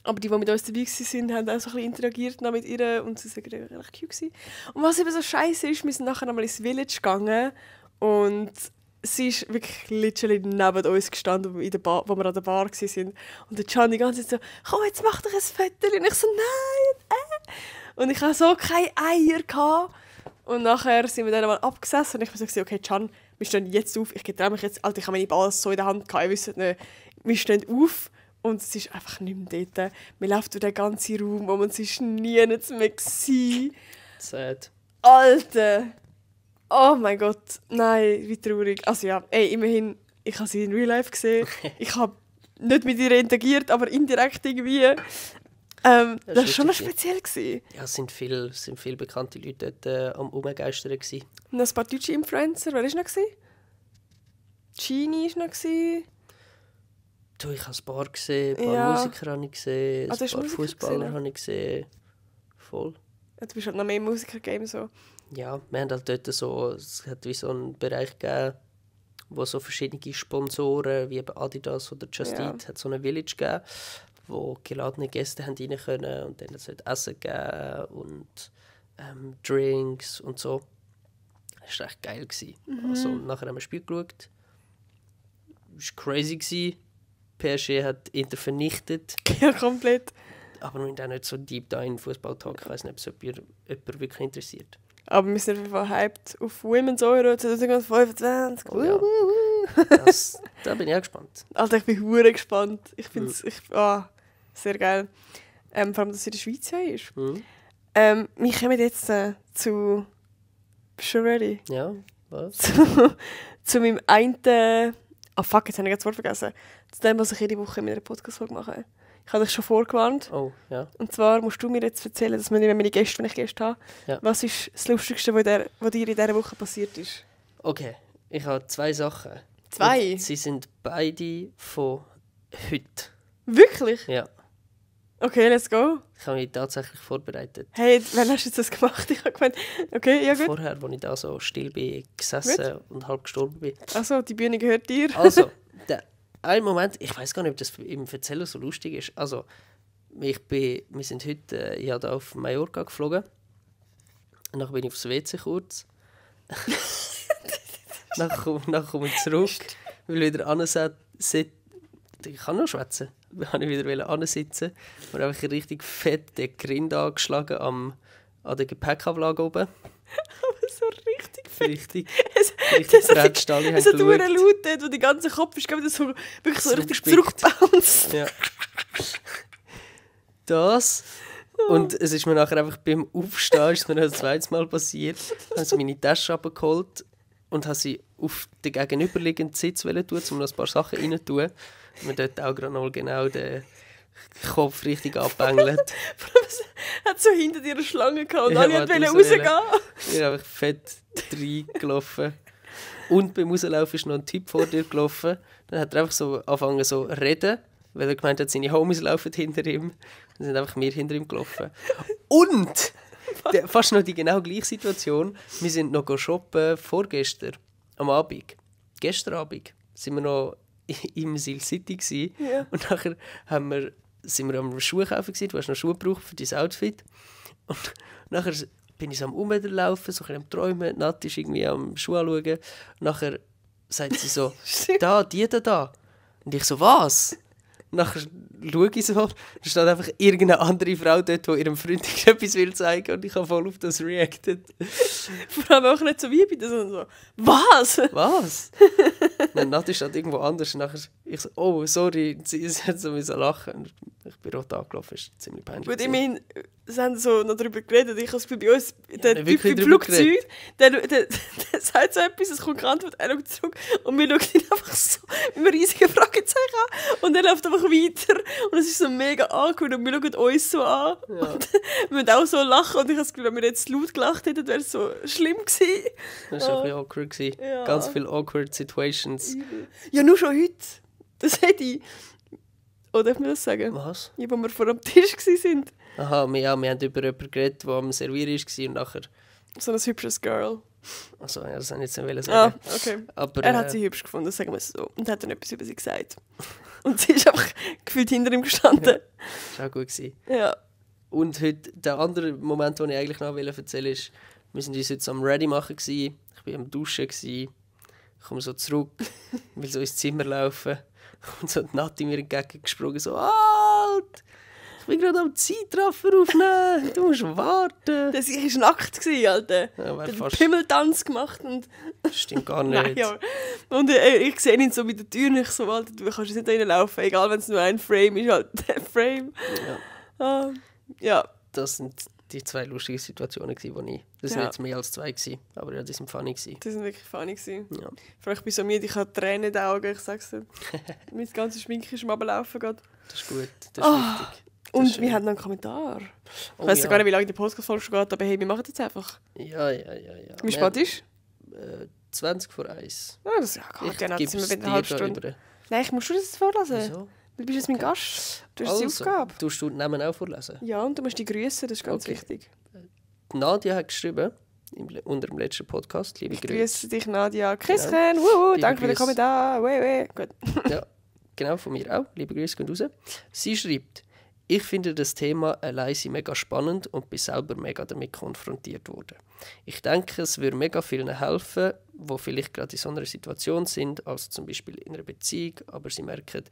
Aber die mit uns dabei waren, haben auch so ein bisschen interagiert mit ihr und sie waren recht cute gewesen. Und was eben so scheiße ist, wir sind nachher nochmal ins Village gegangen und sie ist wirklich literally neben uns gestanden, in der Bar, wo wir an der Bar waren. Und der Can die ganze Zeit so, komm, jetzt mach doch ein Foto. Und ich so, nein, Und ich hatte so keine Eier gehabt. Und nachher sind wir dann mal abgesessen und ich war so, okay, Can, wir stehen jetzt auf. Ich getraue mich jetzt, Alter, ich habe meine Balls so in der Hand gehabt, ihr wisst nicht, wir stehen auf. Und es ist einfach nicht mehr dort. Wir laufen durch den ganzen Raum und es war nie mehr gewesen. Sad. Alter! Oh mein Gott, nein, wie traurig. Also ja, immerhin, ich habe sie in Real Life gesehen. Ich habe nicht mit ihr interagiert, aber indirekt irgendwie. Das war schon noch speziell gewesen. Ja, es sind viele bekannte Leute dort am Umgeistern gewesen. Und ein paar deutsche Influencer, wer war noch? Genie war noch. Du, ich habe ein paar gesehen, ein paar Musiker habe ich gesehen, ein paar Fußballer habe ich gesehen. Voll. Ja, du bist halt noch mehr im Musiker-Game so. Ja, wir haben halt dort so, es hat wie so einen Bereich gegeben, wo so verschiedene Sponsoren, wie eben Adidas oder Just Eat, hat so eine Village gegeben, wo geladene Gäste haben rein können und dann hat es halt Essen gegeben und Drinks und so. Das war echt geil. Also, nachher haben wir ein Spiel geschaut. Es war crazy. PSG hat Inter vernichtet. Ja, komplett. Aber wir sind auch nicht so deep da in Fußball-Talk. Ich weiß nicht, ob es jemand wirklich interessiert. Aber wir sind auf jeden Fall hyped auf Women's Euro 2025. Oh, ja. Da bin ich auch gespannt. Alter, ich bin hure gespannt. Ich finde es sehr geil. Vor allem, dass es in der Schweiz ist. Wir kommen jetzt zu... Bist du ready? Ja, was? zu meinem einen... Ah fuck, jetzt habe ich das Wort vergessen. Zu dem, was ich jede Woche in meiner Podcast-Folge mache. Ich habe dich schon vorgewarnt. Oh, ja. Und zwar musst du mir jetzt erzählen, dass meine Gäste, wenn ich Gäste habe, was ist das Lustigste, was dir in dieser Woche passiert ist? Okay, ich habe 2 Sachen. 2? Und sie sind beide von heute. Wirklich? Ja. Okay, let's go. Ich habe mich tatsächlich vorbereitet. Hey, wann hast du das gemacht? Ich habe gemeint, okay, ja gut. Vorher, als ich da so still bin, gesessen und halb gestorben bin. Also, die Bühne gehört dir. Also, ein Moment, ich weiß gar nicht, ob das im Erzählen so lustig ist. Also, wir sind heute da auf Mallorca geflogen. Und dann bin ich aufs WC kurz. Dann komme ich zurück, weil wieder ansitzen. Ich kann noch schwätzen. Dann wollte ich wieder ansitzen und einfach richtig fett den Grind angeschlagen an der Gepäckablage oben. Aber so richtig fett. Richtig Brettstalle. Es hat nur eine Laut dort, wo der ganze Kopf ist, glaube ich, so, wirklich so richtig zurückbounced. Ja. Das. Und es ist mir nachher einfach beim Aufstehen, ist mir das zweites Mal passiert, habe ich meine Tasche abgeholt und habe sie auf den gegenüberliegenden Sitz tun, um noch ein paar Sachen rein zu tun. Und mir dort auch gerade noch genau den Kopf richtig abbängelt. Es hat so hinter dir eine Schlange gehabt und alle wollten rausgehen. Ich bin einfach fett reingelaufen. Und beim Rauslaufen ist noch ein Typ vor dir gelaufen. Dann hat er einfach so angefangen so zu reden, weil er gemeint hat, seine Homies laufen hinter ihm. Dann sind einfach wir hinter ihm gelaufen. Und fast noch die genau gleiche Situation. Wir sind noch shoppen vorgestern am Abend. Gestern Abend sind wir noch im Sil City gsi. Ja. Und nachher sind wir am Schuhe kaufen gsi. Du hast noch Schuhe gebraucht für dein Outfit. Und nachher bin ich so am Umlaufen, so ein bisschen am Träumen. Nat ist irgendwie am Schuh anschauen. Und nachher sagt sie so, die da. Und ich so, was? Und nachher schaue ich so, da steht einfach irgendeine andere Frau dort, die ihrem Freund etwas will zeigen und ich habe voll auf das reacted. Vor allem auch nicht so wie bei das, sondern so, was? Was? Dann Nat stand irgendwo anders und nachher ich so, oh, sorry, sie hat so lachen. Ich bin rot angelaufen, das ist ziemlich peinlich. Gut, ich meine, sie haben so noch darüber geredet, ich habe es bei uns, der Typ im Flugzeug, der sagt so etwas, es kommt geantwortet, er schaut zurück und wir schauen ihn einfach so mit einem riesigen Fragezeichen an und er läuft einfach weiter und es ist so mega awkward und wir schauen uns so an und wir müssen auch so lachen und ich habe das Gefühl, wenn wir jetzt laut gelacht hätten, wäre es so schlimm gewesen. Das war ein bisschen awkward gewesen. Ja. Ganz viele awkward situations. Ja, nur schon heute. Das hätte ich... Oder darf man das sagen? Was? Ja, wo wir vor dem Tisch waren. Aha, wir haben über jemanden geredet, der am Servieren war und nachher... So ein hübsches Girl. Also, ja, das wollte ich jetzt nicht sagen. Okay. Aber, Er hat sie hübsch gefunden, sagen wir es so. Und hat dann etwas über sie gesagt. Und sie ist einfach gefühlt hinter ihm gestanden. Das war auch gut gewesen. Ja. Und heute, der andere Moment, den ich eigentlich noch erzählen wollte, ist, wir waren uns jetzt am Ready machen gewesen. Ich war am Duschen gewesen. Ich komme so zurück, will so ins Zimmer laufen. Und so die Nati mir entgegengesprungen, so «Halt! Ich bin gerade am Zeitraffer aufnehmen, du musst warten!» Das war nackt, Alter. Ja, Der hat fast... Tanz gemacht und... Stimmt gar nicht. Nein, ja. Und ich sehe ihn so bei der Tür und ich so, Alter, du kannst jetzt nicht reinlaufen, egal wenn es nur ein Frame ist, halt der Frame. Ja. Ja. Das sind die zwei lustigen Situationen, die ich... Das waren jetzt mehr als zwei, aber ja, die sind funny. Die sind wirklich funny. Ja. Vor allem, ich bin so müde, ich habe Tränen in den Augen, ich sag's dir. Mein ganzes Schminke ist am Ablaufen gerade. Das ist gut, das ist wichtig. Und wir haben noch einen Kommentar. Ich weiss gar nicht, wie lange die Podcast-Folge schon geht, aber hey, wir machen das jetzt einfach. Ja. Wie spät ist? 20 vor 1. Ja, das geht ja noch. Ich Sind wir gebe wieder eine halbe Stunde. Nein, ich muss schon das vorlesen. Wieso? Du bist jetzt mein Gast. Du hast die Aufgabe. Tust du die Namen auch vorlesen? Ja, und du musst die grüßen, das ist ganz wichtig. Nadia hat geschrieben, unter dem letzten Podcast, liebe Grüße. Grüße dich, Nadia. Christian, wuhu, danke für den Kommentar. Gut. Ja, genau, von mir auch. Liebe Grüße gehen raus. Sie schreibt, ich finde das Thema Alleinsein mega spannend und bin selber mega damit konfrontiert worden. Ich denke, es würde mega vielen helfen, die vielleicht gerade in so einer Situation sind, also zum Beispiel in einer Beziehung, aber sie merken,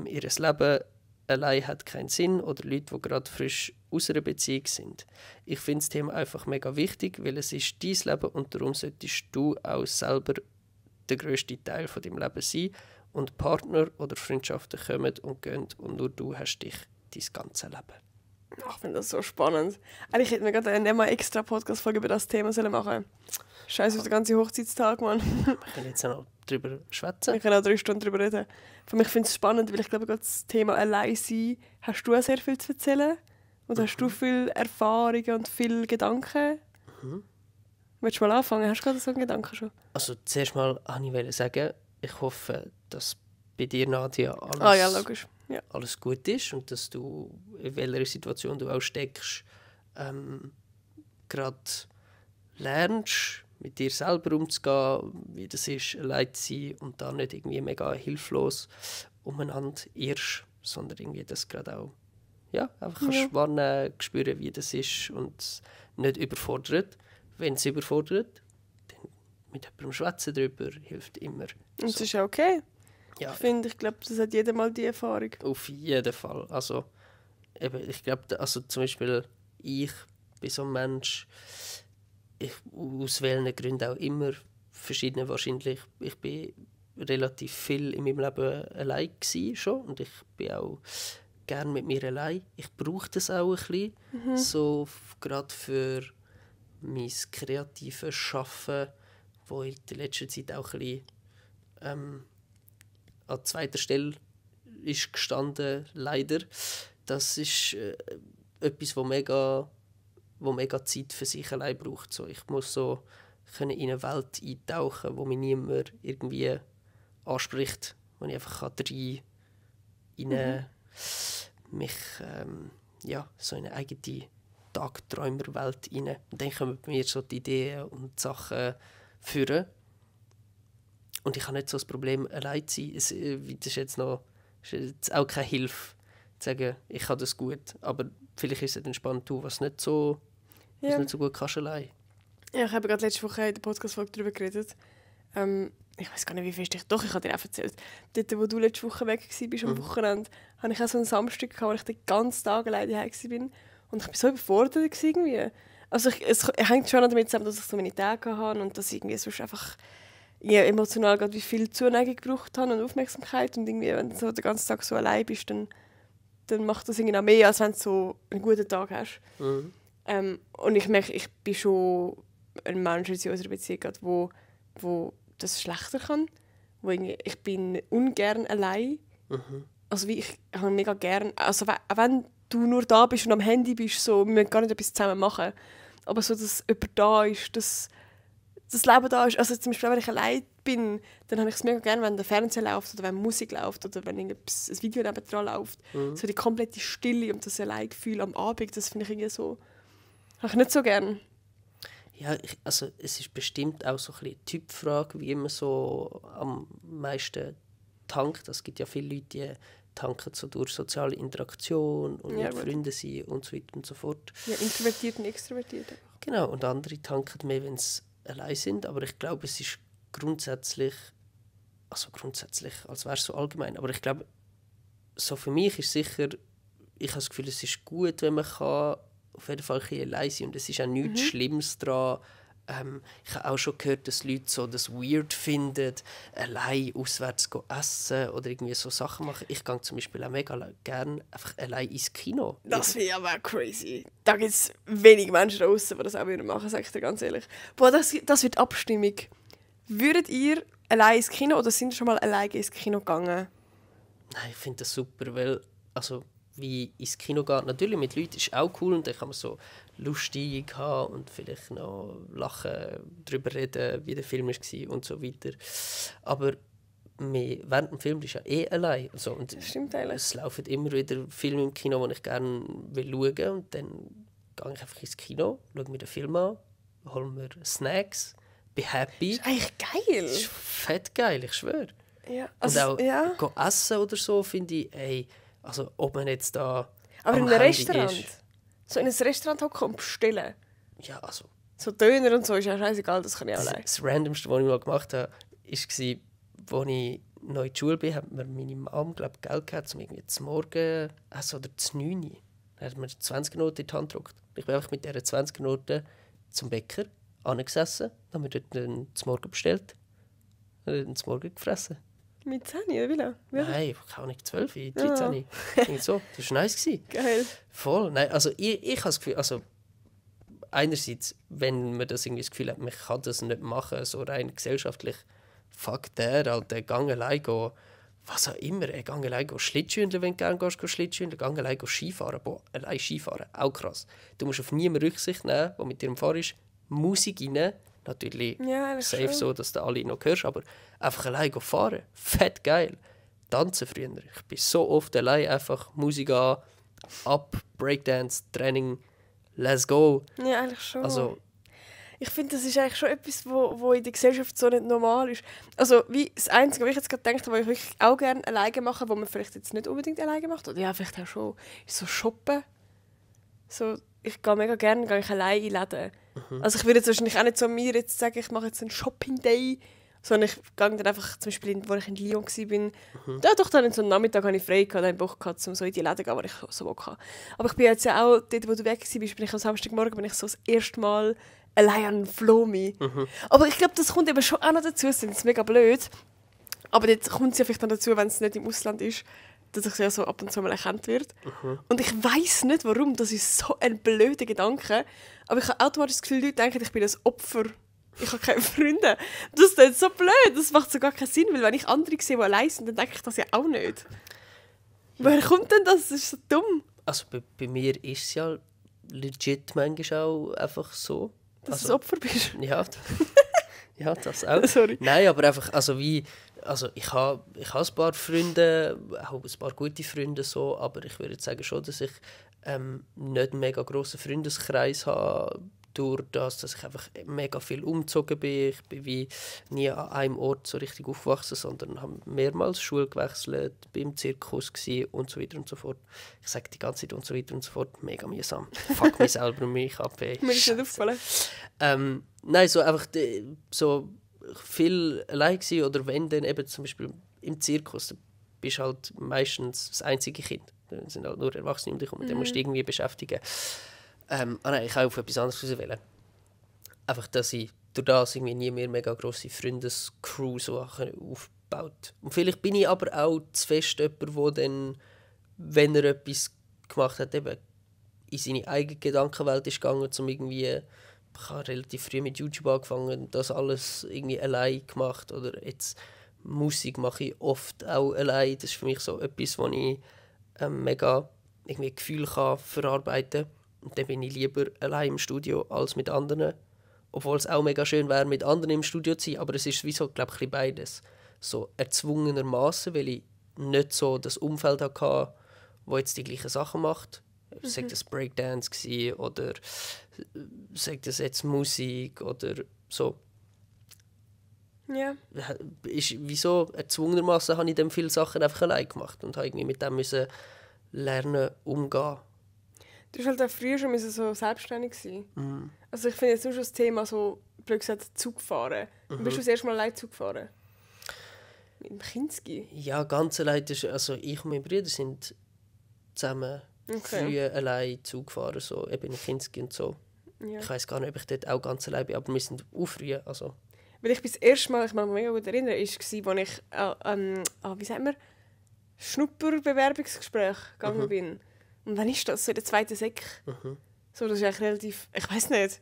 ihr Leben allein hat keinen Sinn oder Leute, die gerade frisch aus einer Beziehung sind. Ich finde das Thema einfach mega wichtig, weil es ist dein Leben und darum solltest du auch selber der grösste Teil von deinem Leben sein und Partner oder Freundschaften kommen und gehen und nur du hast dich dein ganzes Leben. Ich finde das so spannend. Eigentlich hätten wir gerade eine extra Podcast-Folge über das Thema machen sollen. Scheiße, auf den ganzen Hochzeitstag, Mann. Wir können jetzt noch darüber schwätzen. Wir können auch 3 Stunden darüber reden. Für mich finde ich es spannend, weil ich glaube, gerade das Thema Alleinsein, hast du auch sehr viel zu erzählen? Und hast du viel Erfahrungen und viele Gedanken? Willst du mal anfangen? Hast du gerade so einen Gedanken schon? Also zuerst mal wollte ich sagen, ich hoffe, dass bei dir, Nadia, alles, alles gut ist und dass du, in welcher Situation du auch steckst, gerade lernst, mit dir selber umzugehen, wie das ist, allein zu sein und da nicht irgendwie mega hilflos umeinander irrst, sondern irgendwie das gerade auch einfach kannst wahrnehmen, spüren, wie das ist und nicht überfordert. Wenn es überfordert, dann mit jemandem schwätzen darüber hilft immer. Und das ist okay. Ja. Ich glaube, das hat jeder mal die Erfahrung. Auf jeden Fall. Also, eben, ich glaube, also zum Beispiel ich bin so ein Mensch, aus welchen Gründen auch immer, verschiedene wahrscheinlich. Ich bin relativ viel in meinem Leben allein gewesen schon und ich bin auch gerne mit mir allein. Ich brauche das auch ein bisschen, so gerade für mein kreatives Schaffen, wo in der letzten Zeit auch ein bisschen an zweiter Stelle ist gestanden, leider. Das ist etwas, wo mega Zeit für sich allein braucht. So, ich muss so in eine Welt eintauchen, wo mich niemand irgendwie anspricht, wo ich einfach mich so in eine eigene Tagträumerwelt rein. Und dann kommen bei mir so die Ideen und Sachen führen. Und ich habe nicht so das Problem, allein zu sein. Das ist jetzt auch keine Hilfe, zu sagen, ich kann das gut. Aber vielleicht ist es dann spannend, was nicht so gut kannst allein. Ja, ich habe gerade letzte Woche in der Podcast-Folge darüber geredet. Ich weiß gar nicht, wie fest ich habe dir auch erzählt. Dort, wo du letzte Woche weg warst, am Wochenende, hatte ich auch so einen Samstag gehabt, wo ich den ganzen Tag alleine daheim war. Und ich war so überfordert irgendwie. Also es hängt schon damit zusammen, dass ich so meine Tage hatte und dass ich irgendwie sonst einfach emotional gerade wie viel Zuneigung gebraucht habe und Aufmerksamkeit. Und irgendwie, wenn du so den ganzen Tag so allein bist, dann macht das irgendwie noch mehr, als wenn du so einen guten Tag hast. Und ich merke, ich bin schon ein Mensch in unserer Beziehung, wo das schlechter kann. Ich bin ungern allein. Also ich habe mega gern, also auch wenn du nur da bist und am Handy bist, so, wir müssen gar nicht etwas zusammen machen. Aber so, dass jemand da ist, dass das Leben da ist. Also zum Beispiel, wenn ich allein bin, dann habe ich es mega gerne, wenn der Fernseher läuft oder wenn Musik läuft oder wenn ein Video nebendran läuft. So die komplette Stille und das Alleingefühl am Abend, das finde ich irgendwie so... Habe ich nicht so gerne. Ja, also es ist bestimmt auch so ein bisschen eine Typfrage, wie man so am meisten tankt. Es gibt ja viele Leute, die tanken so durch soziale Interaktion und mit Freunden sein und so weiter und so fort. Ja, introvertiert und extrovertiert. Genau, und andere tanken mehr, wenn sie allein sind. Aber ich glaube, es ist grundsätzlich, als wäre es so allgemein, aber ich glaube, so für mich ist sicher, ich habe das Gefühl, es ist gut, wenn man kann auf jeden Fall ein bisschen allein sein und es ist auch nichts Schlimmes daran. Ich habe auch schon gehört, dass Leute so das weird finden, allein auswärts essen oder irgendwie so Sachen machen. Ich gehe zum Beispiel auch mega gerne einfach allein ins Kino. Das wäre aber crazy. Da gibt es wenig Menschen draußen, die das auch machen würden, sage ich dir ganz ehrlich. Boah, das wird Abstimmung. Würdet ihr allein ins Kino oder sind ihr schon mal alleine ins Kino gegangen? Nein, ich finde das super, weil wie ins Kino geht, natürlich mit Leuten ist auch cool und dann kann man so lustig haben und vielleicht noch lachen, darüber reden, wie der Film war und so weiter. Aber während dem Film ist ja allein. Also, und das stimmt eigentlich. Es laufen immer wieder Filme im Kino, die ich gerne schauen will und dann gehe ich einfach ins Kino, schaue mir den Film an, hole mir Snacks, bin happy. Das ist eigentlich geil. Das ist fett geil, ich schwöre. Ja, also, und auch gehen essen oder so, finde ich, also ob man jetzt da aber in einem Handy Restaurant? ist. So in ein Restaurant hocken und bestellen? Ja, also... So Döner und so ist ja scheißegal, das kann ich auch allein. Das Randomste, was ich mal gemacht habe, war, als ich neu in die Schule bin, hat mir meine Mom, glaube ich, Geld gegeben, um irgendwie zum Morgen oder zum 9 Uhr. Dann hat mir 20 Noten in die Hand gedrückt. Ich bin einfach mit dieser 20 Noten zum Bäcker angesessen, dann haben wir dort zum Morgen bestellt und dann zum Morgen gefressen. Mit 10 oder wie lange? Nein, keine Ahnung, 12, 13. Ja. So. Das war nice. Geil. Voll. Nein, also ich habe das Gefühl, also einerseits, wenn man das irgendwie das Gefühl hat, man kann das nicht machen, so rein gesellschaftlich, fuck der, Alter, gang allein gehen, was auch immer, gang allein gehen Schlittschuhen, wenn du gerne gehst, Schlittschuhen, gang allein gehen Skifahren, boah, allein Skifahren, auch krass. Du musst auf niemanden Rücksicht nehmen, der mit dir am Fahren ist, Musik rein, natürlich safe so, dass du alle noch hörst, aber einfach allein fahren, fett geil. Tanzen früher, ich bin so oft allein, einfach Musik an, ab, Breakdance, Training, let's go. Ja, eigentlich schon. Also, ich finde, das ist eigentlich schon etwas, wo in der Gesellschaft so nicht normal ist. Also, wie das Einzige, was ich jetzt gerade denke, was ich wirklich auch gerne alleine mache, wo man vielleicht jetzt nicht unbedingt alleine macht, oder ja, vielleicht auch schon, ist so shoppen. So, ich gehe mega gerne alleine in Läden. Also ich würde jetzt wahrscheinlich auch nicht so mir jetzt sagen, ich mache jetzt einen Shopping-Day, sondern ich gehe dann einfach, zum Beispiel, als ich in Lyon war, ja, doch, dann so einen Nachmittag hatte ich frei, hatte einen Bock gehabt, um so in die Läden zu gehen, wo ich so Bock hatte. Aber ich bin jetzt ja auch, dort wo du weg warst, bin ich am Samstagmorgen bin ich so das erste Mal allein an Flomi. Aber ich glaube, das kommt eben schon auch noch dazu, das ist mega blöd. Aber dort kommt es ja vielleicht dann dazu, wenn es nicht im Ausland ist, dass ich ja so ab und zu mal erkannt wird. Und ich weiss nicht, warum, das ist so ein blöder Gedanke. Aber ich habe automatisch das Gefühl, Leute denken, ich bin ein Opfer. Ich habe keine Freunde. Das ist nicht so blöd, das macht so gar keinen Sinn, weil wenn ich andere sehe, die allein sind, dann denke ich das ja auch nicht. Woher kommt denn das? Das ist so dumm. Also bei mir ist es ja legit manchmal auch einfach so. Dass du ein Opfer bist? Ja, ja, das auch. Sorry. Nein, aber einfach, ich habe ein paar Freunde, auch ein paar gute Freunde so, aber ich würde jetzt sagen schon, dass ich nicht einen mega grossen Freundeskreis habe, durch das, dass ich einfach mega viel umgezogen bin. Ich bin wie nie an einem Ort so richtig aufgewachsen, sondern habe mehrmals Schule gewechselt, bin im Zirkus und so weiter und so fort. Ich sage die ganze Zeit und so weiter und so fort, mega mühsam. Fuck mich selber und mich ab. Mir ist nicht aufgefallen. Nein, so einfach so viel allein gewesen, oder wenn dann eben zum Beispiel im Zirkus, dann bist du halt meistens das einzige Kind. Dann sind halt nur Erwachsene um dich herum, dann musst du dich irgendwie beschäftigen. Nein, ich kann auf etwas anderes rauswählen. Einfach, dass ich durch das irgendwie nie mehr mega grosse Freundescrew so aufgebaut. Und vielleicht bin ich aber auch zu fest jemand, der dann, wenn er etwas gemacht hat, eben in seine eigene Gedankenwelt ist gegangen, um irgendwie, ich habe relativ früh mit YouTube angefangen, das alles irgendwie allein gemacht. Oder jetzt Musik mache ich oft auch allein. Das ist für mich so etwas, wo ich mega irgendwie Gefühl kann verarbeiten kann. Und dann bin ich lieber allein im Studio als mit anderen. obwohl es auch mega schön wäre, mit anderen im Studio zu sein, aber es ist wie so, glaube ich, beides. So erzwungenermaßen, weil ich nicht so das Umfeld hatte, wo jetzt die gleichen Sachen macht. Sei das Breakdance gewesen, oder sei das jetzt Musik oder so. Ja. Wieso erzwungenermaßen habe ich dann viele Sachen einfach allein gemacht und habe irgendwie mit dem müssen lernen umgehen. Du warst halt auch früher schon so selbstständig sein. Also ich finde jetzt nur schon das Thema so, blöd gesagt, Zug fahren. Bist du das erste Mal allein Zug gefahren? Mit dem Kinski? Ja, ganz allein. Also ich und mein Bruder sind zusammen früher allein Zug gefahren, so eben in Kinski und so. Ja. Ich weiss gar nicht, ob ich dort auch ganz allein bin, aber wir sind auch früher. Also. Weil ich das erste Mal, ich kann mich mega gut erinnern, war, als ich wie sagt man, Schnupperbewerbungsgespräch gegangen bin. Und wann ist das? So in der 2. Sek. So, das ist eigentlich relativ, ich weiß nicht.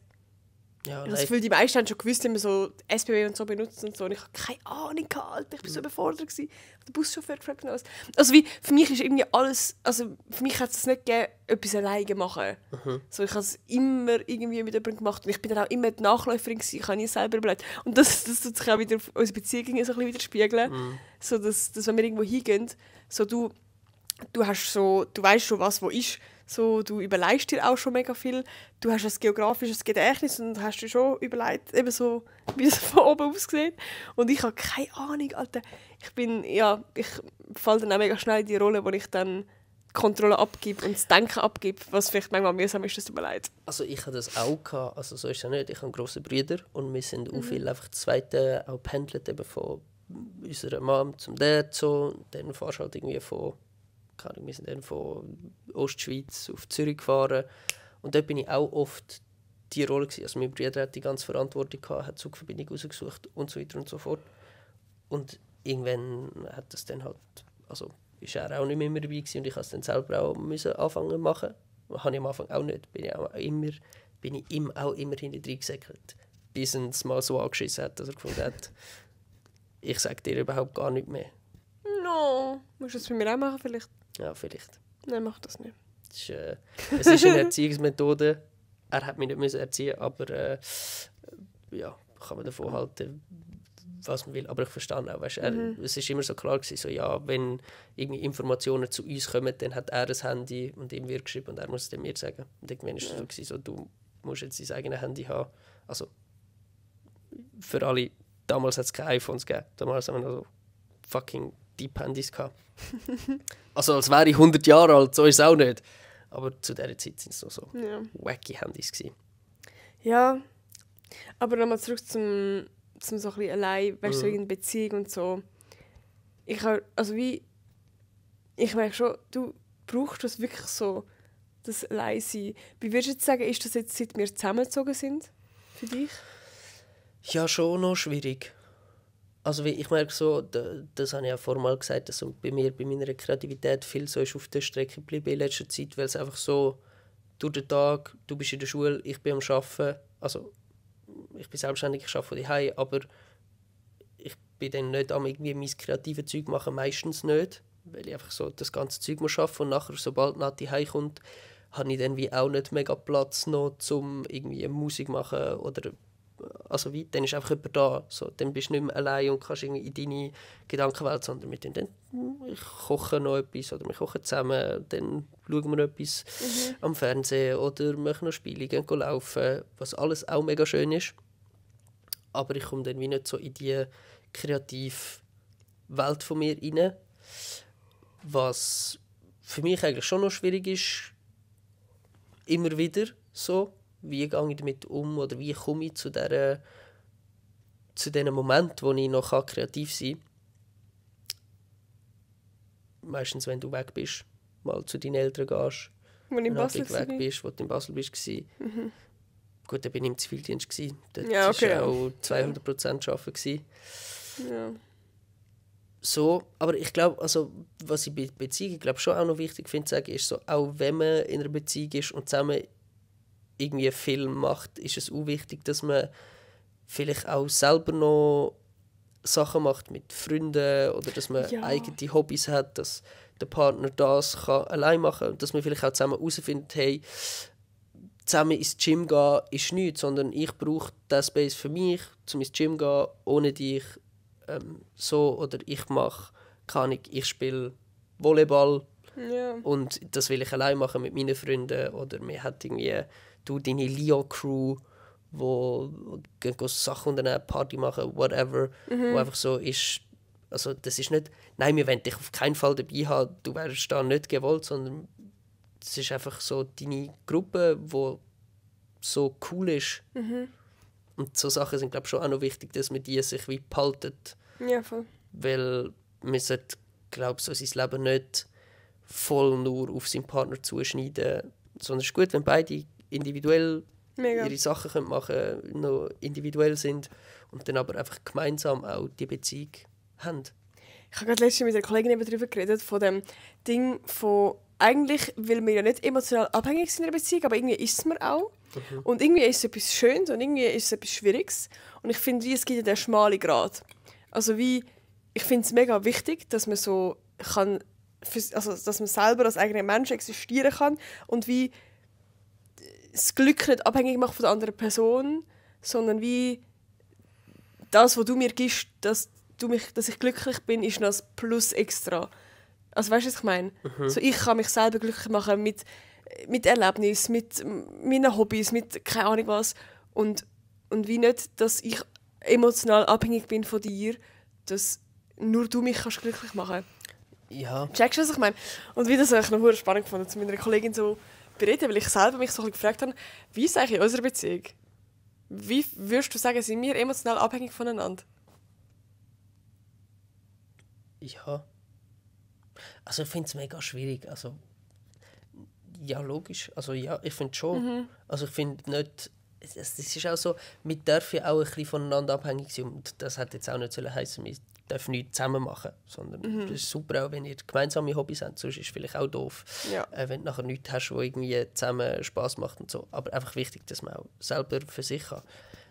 Ja, das Gefühl, die meisten haben schon gewusst, wie man so SBB und so benutzt und so. Und ich habe keine Ahnung gehabt. Ich war so überfordert gewesen. Der Buschauffeur gefragt und alles. Also wie, für mich ist irgendwie alles, also für mich hat es nicht gegeben, etwas alleine machen. So, ich habe es immer irgendwie mit jemandem gemacht. Und ich bin dann auch immer die Nachläuferin gewesen. Ich habe nie selber überlegt. Und das tut sich auch wieder auf unsere Beziehung so ein bisschen widerspiegeln. So, dass wenn wir irgendwo hingehen, so du weißt schon, was wo ist. So, du überlegst dir auch schon mega viel. Du hast ein geografisches Gedächtnis und hast dir schon überlegt, eben so, wie es von oben aussieht. Und ich habe keine Ahnung, Alter. Ich falle dann auch mega schnell in die Rolle, wo ich dann die Kontrolle abgebe und das Denken abgebe, was vielleicht manchmal mühsam ist, das tut mir leid. Also ich hatte das auch gehabt. Also so ist es ja nicht. Ich habe grosse Brüder und wir sind auch viel einfach zweite auch pendelt eben von unserer Mom zum Dad so. Dann fahrst du halt irgendwie wir sind dann von Ostschweiz auf Zürich gefahren. Und dort bin ich auch oft die Rolle gewesen. Also mein Bruder hat die ganze Verantwortung gehabt, hat Zugverbindung rausgesucht und so weiter und so fort. Und irgendwann hat das dann halt, also ist er auch nicht mehr dabei gewesen und ich musste es dann selber auch anfangen zu machen. Das habe ich am Anfang auch nicht. Bin ich ihm auch immer hinten drin gesäckelt. Bis er es mal so angeschissen hat, dass er gefunden hat, ich sage dir überhaupt gar nicht mehr. No, musst du das bei mir auch machen vielleicht? Ja, vielleicht. Nein, mach das nicht. Es ist eine Erziehungsmethode. Er hat mich nicht erziehen, aber ja, kann man davon halten, was man will. Aber ich verstehe auch, weißt, es war immer so klar gewesen, so, ja, wenn irgendwie Informationen zu uns kommen, dann hat er ein Handy und ihm wird geschrieben und er muss es dann mir sagen. Und irgendwann war es so gewesen, so, du musst jetzt dein eigenes Handy haben. Also für alle, damals hat es keine iPhones gegeben. Damals haben wir noch so fucking Deep-Handys gehabt. Also als wäre ich 100 Jahre alt, so ist es auch nicht. Aber zu dieser Zeit waren es so wacky Handys gewesen. Ja, aber nochmal zurück zum so ein bisschen allein, weißt du, so in Beziehung und so. Ich merke schon, du brauchst das wirklich so, das Alleinsein. Wie würdest du jetzt sagen, ist das jetzt, seit wir zusammengezogen sind, für dich? Ja, schon noch schwierig. Also ich merke so, das habe ich ja vorhin mal gesagt, dass so bei meiner Kreativität viel so ist auf der Strecke geblieben in letzter Zeit, weil es einfach so, durch den Tag, du bist in der Schule, ich bin am Arbeiten, also ich bin selbstständig, ich arbeite von zu Hause, aber ich bin dann nicht am irgendwie mein kreatives Zeug machen, meistens nicht, weil ich einfach so das ganze Zeug muss arbeiten und nachher, sobald Nati heimkommt, habe ich dann wie auch nicht mega Platz noch, um irgendwie Musik machen oder also dann ist einfach jemand da. So, dann bist du nicht mehr allein und kannst irgendwie in deine Gedankenwelt, sondern mit dem, ich koche noch etwas oder wir kochen zusammen, dann schauen wir noch etwas am Fernsehen oder machen noch Spiele, gehen laufen, was alles auch mega schön ist. Aber ich komme dann wie nicht so in die kreative Welt von mir rein, was für mich eigentlich schon noch schwierig ist, immer wieder so. Wie gehe ich damit um oder wie komme ich zu diesen Momenten, wo ich noch kreativ sein kann. Meistens, wenn du weg bist, mal zu deinen Eltern gehst, wenn du in Basel weg bist, wo du in Basel bist. Gut, dann bin ich im Zivildienst. Dort war auch 200% arbeiten. Ja. So, aber ich glaube, also, was ich bei Beziehungen schon auch noch wichtig finde, zu sagen, ist so, auch wenn man in einer Beziehung ist und zusammen irgendwie einen Film macht, ist es auch wichtig, dass man vielleicht auch selber noch Sachen macht mit Freunden oder dass man eigene Hobbys hat, dass der Partner das kann allein machen kann und dass man vielleicht auch zusammen herausfindet, hey, zusammen ins Gym gehen ist nichts, sondern ich brauche diesen Space für mich, um ins Gym zu gehen, ohne dich so, oder ich mache, keine Ahnung, ich spiele Volleyball und das will ich allein machen mit meinen Freunden, oder wir haben irgendwie du deine Leo-Crew, wo gehen Sachen unternehmen, Party machen, whatever, wo einfach so ist, also das ist nicht, nein, wir wollen dich auf keinen Fall dabei haben, du wärst da nicht gewollt, sondern es ist einfach so deine Gruppe, die so cool ist. Und so Sachen sind, glaube ich, schon auch noch wichtig, dass man die sich wie behaltet. Ja, voll. Weil man sollte, glaube ich, so sein Leben nicht voll nur auf seinen Partner zuschneiden. Sondern es ist gut, wenn beide individuell ihre Sachen machen können, noch individuell sind und dann aber einfach gemeinsam auch die Beziehung haben. Ich habe gerade letztens mit einer Kollegin darüber geredet, von dem Ding von, eigentlich will man ja nicht emotional abhängig sein in einer Beziehung, aber irgendwie ist es man auch. Und irgendwie ist es etwas Schönes und irgendwie ist es etwas Schwieriges. Und ich finde, es gibt ja den schmalen Grat. Also ich finde es mega wichtig, dass man so kann, dass man selber als eigener Mensch existieren kann und wie das Glück nicht abhängig macht von der anderen Person, sondern wie das, was du mir gibst, dass ich glücklich bin, ist noch ein Plus extra. Also weißt du, was ich meine? So, ich kann mich selber glücklich machen mit Erlebnissen, mit meinen Hobbys, mit keine Ahnung was. Und wie nicht, dass ich emotional abhängig bin von dir, dass nur du mich kannst glücklich machen. Ja. Checkst du, was ich meine? Und wie das habe ich noch sehr spannend gefunden, zu meiner Kollegin so bereden, weil ich selber mich so ein bisschen gefragt habe, wie ist eigentlich in unserer Beziehung? Wie würdest du sagen, sind wir emotional abhängig voneinander? Ja. Also ich finde es mega schwierig. Also, ja, logisch. Also ja, ich finde schon. Also ich finde nicht... Es ist auch so, wir dürfen ja auch ein bisschen voneinander abhängig sein. Und das hat jetzt auch nicht heißen, wir dürfen nichts zusammen machen. Sondern es ist super auch, wenn ihr gemeinsame Hobbys habt. Sonst ist es vielleicht auch doof, wenn du nachher nichts hast, was irgendwie zusammen Spass macht und so. Aber einfach wichtig, dass man auch selber für sich kann.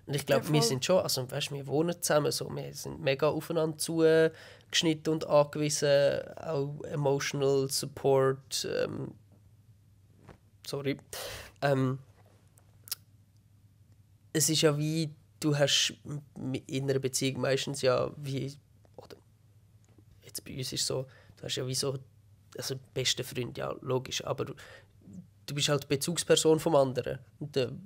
Und ich glaube, wir sind schon, also weißt, wir wohnen zusammen, so, wir sind mega aufeinander zugeschnitten und angewiesen, auch emotional support, es ist ja wie, du hast in einer Beziehung meistens ja wie, oder jetzt bei uns ist es so, du hast ja wie so, also beste Freund, ja logisch, aber du bist halt die Bezugsperson vom anderen und du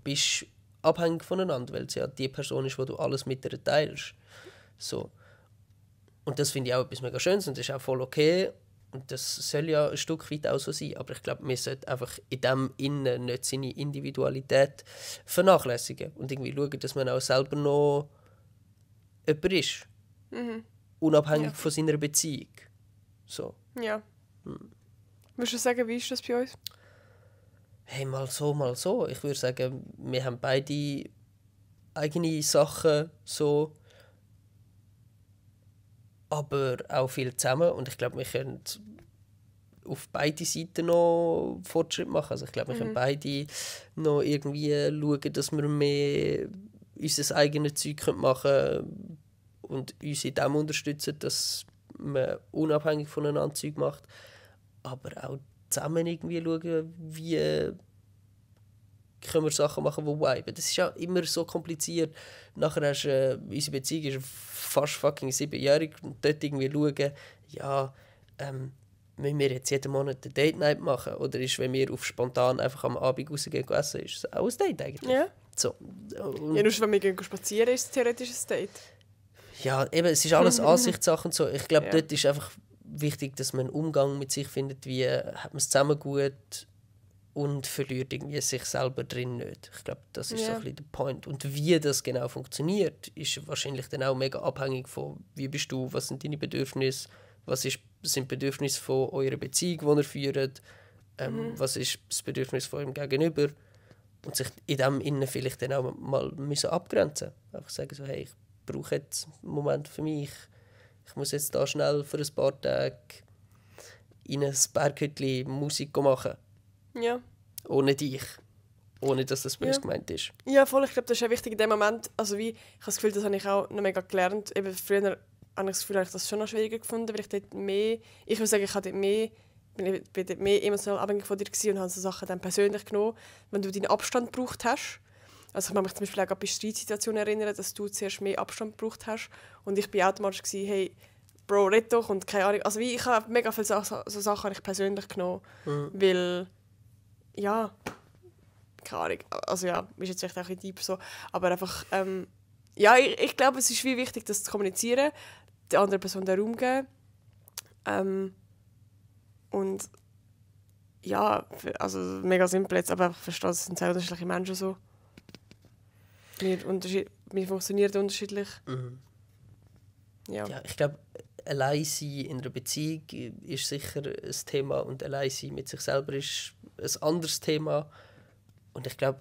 bist abhängig voneinander, weil es ja die Person ist, wo du alles mit ihr teilst. So. Und das finde ich auch etwas mega Schönes und das ist auch voll okay. Und das soll ja ein Stück weit auch so sein. Aber ich glaube, man sollte einfach in dem Innen nicht seine Individualität vernachlässigen. Und irgendwie schauen, dass man auch selber noch jemand ist. Unabhängig von seiner Beziehung. So. Ja. Würdest du sagen, wie ist das bei uns? Hey, mal so, mal so. Ich würde sagen, wir haben beide eigene Sachen so, aber auch viel zusammen. Und ich glaube, wir können auf beide Seiten noch Fortschritt machen. Also ich glaube, wir können beide noch irgendwie schauen, dass wir mehr unser eigenes Zeug machen können und uns in dem unterstützen, dass man unabhängig voneinander Zeug macht. Aber auch zusammen irgendwie schauen, wie können wir Sachen machen, die viben. Das ist ja immer so kompliziert. Nachher hast unsere Beziehung ist fast fucking 7-jährig und dort irgendwie schauen, ja, müssen wir jetzt jeden Monat eine Date-Night machen? Oder ist, wenn wir auf spontan einfach am Abend rausgehen essen, ist das auch ein Date eigentlich? Ja. So. Ja, nur wenn wir gehen spazieren, ist es theoretisch ein Date. Ja, eben, es ist alles Ansichtssache und so. Ich glaube, dort ist einfach wichtig, dass man einen Umgang mit sich findet, wie hat man es zusammen gut und verliert irgendwie sich selber drin nicht. Ich glaube, das ist so ein bisschen der Point. Und wie das genau funktioniert, ist wahrscheinlich dann auch mega abhängig von, wie bist du, was sind deine Bedürfnisse, was sind die Bedürfnisse von eurer Beziehung, die ihr führt, was ist das Bedürfnis von eurem Gegenüber und sich in dem Innen vielleicht dann auch mal müssen abgrenzen. Einfach sagen so, hey, ich brauche jetzt einen Moment für mich, ich muss jetzt da schnell für ein paar Tage in ein Berghütchen Musik machen. Ja. Ohne dich. Ohne, dass das böse gemeint ist. Ja, voll. Ich glaube, das ist auch wichtig in dem Moment. Also wie, ich habe das Gefühl, das habe ich auch noch mega gelernt. Eben früher habe ich das Gefühl, habe ich das schon noch schwieriger gefunden, weil ich dort mehr, ich würde sagen, ich habe dort mehr bin mehr emotional abhängig von dir gewesen und habe so Sachen dann persönlich genommen, wenn du deinen Abstand gebraucht hast. Also ich kann mich zum Beispiel auch bei Streitsituationen erinnern, dass du zuerst mehr Abstand gebraucht hast und ich bin automatisch gewesen, hey, Bro, red doch und keine Ahnung. Also ich habe mega viele so Sachen habe ich persönlich genommen, weil, ja, keine Ahnung, also ja, ist jetzt vielleicht auch ein bisschen deep so, aber einfach, ja, ich glaube, es ist wie wichtig, das zu kommunizieren, der anderen Person den Raum geben. Und ja, also mega simpel jetzt, aber ich verstehe, es sind sehr unterschiedliche Menschen so. Wir funktionieren unterschiedlich. Ja. Ja, ich glaube, allein sein in einer Beziehung ist sicher ein Thema und allein sein mit sich selber ist ein anderes Thema. Und ich glaube,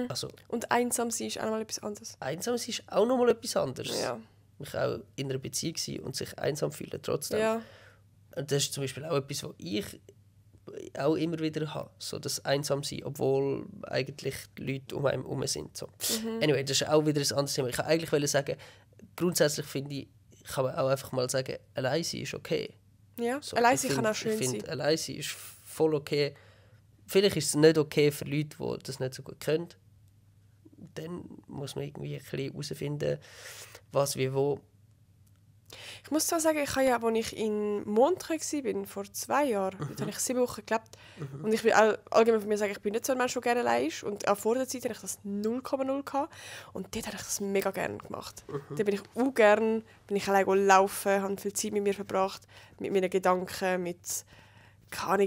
also, und einsam sein ist auch noch mal etwas anderes. Einsam sein ist auch noch mal etwas anderes. Ja. Man kann auch in einer Beziehung sein und sich einsam fühlen trotzdem. Ja. Und das ist zum Beispiel auch etwas, was ich auch immer wieder habe. So das Einsamsein, obwohl eigentlich die Leute um einen herum sind. So. Anyway, das ist auch wieder ein anderes Thema. Ich wollte eigentlich sagen, grundsätzlich finde ich, kann man auch einfach mal sagen, allein sein ist okay. Ja, So, allein sein kann auch schön ich sein. finde, allein sein ist voll okay. Vielleicht ist es nicht okay für Leute, die das nicht so gut können. Dann muss man irgendwie ein bisschen herausfinden, was wie wo. Ich muss zwar sagen, ich habe ja, als ich in Montreux war, vor 2 Jahren, dort habe ich 7 Wochen gelebt. Und ich will allgemein von mir sagen, ich bin nicht so ein Mensch, der gerne allein ist. Und auch vor der Zeit hatte ich das 0,0 gehabt. Und dort habe ich das mega gerne gemacht. Dort bin ich auch gerne, bin ich allein laufen, habe viel Zeit mit mir verbracht, mit meinen Gedanken, mit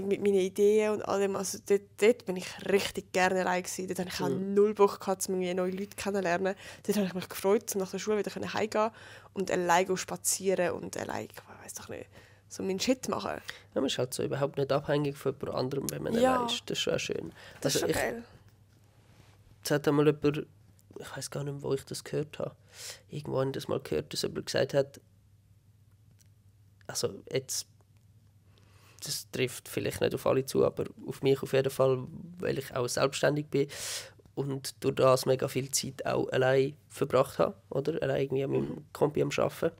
meinen Ideen und allem. Also dort bin ich richtig gerne allein gewesen. Dort hatte ich auch null Bock gehabt, um neue Leute kennenzulernen. Dort habe ich mich gefreut, um nach der Schule wieder heimgehen und allein spazieren und allein, ich weiss doch nicht, so meinen Shit machen. Ja, man ist halt so überhaupt nicht abhängig von jemand anderem, wenn man Ja. allein ist. Das ist schon schön. Das ist schon geil. Es hat einmal jemand, ich weiß gar nicht mehr, wo ich das gehört habe, irgendwo habe ich das mal gehört, dass jemand gesagt hat, also jetzt, das trifft vielleicht nicht auf alle zu, aber auf mich auf jeden Fall, weil ich auch selbstständig bin und durch das mega viel Zeit auch allein verbracht habe, oder? Allein irgendwie an meinem Kompi am Arbeiten.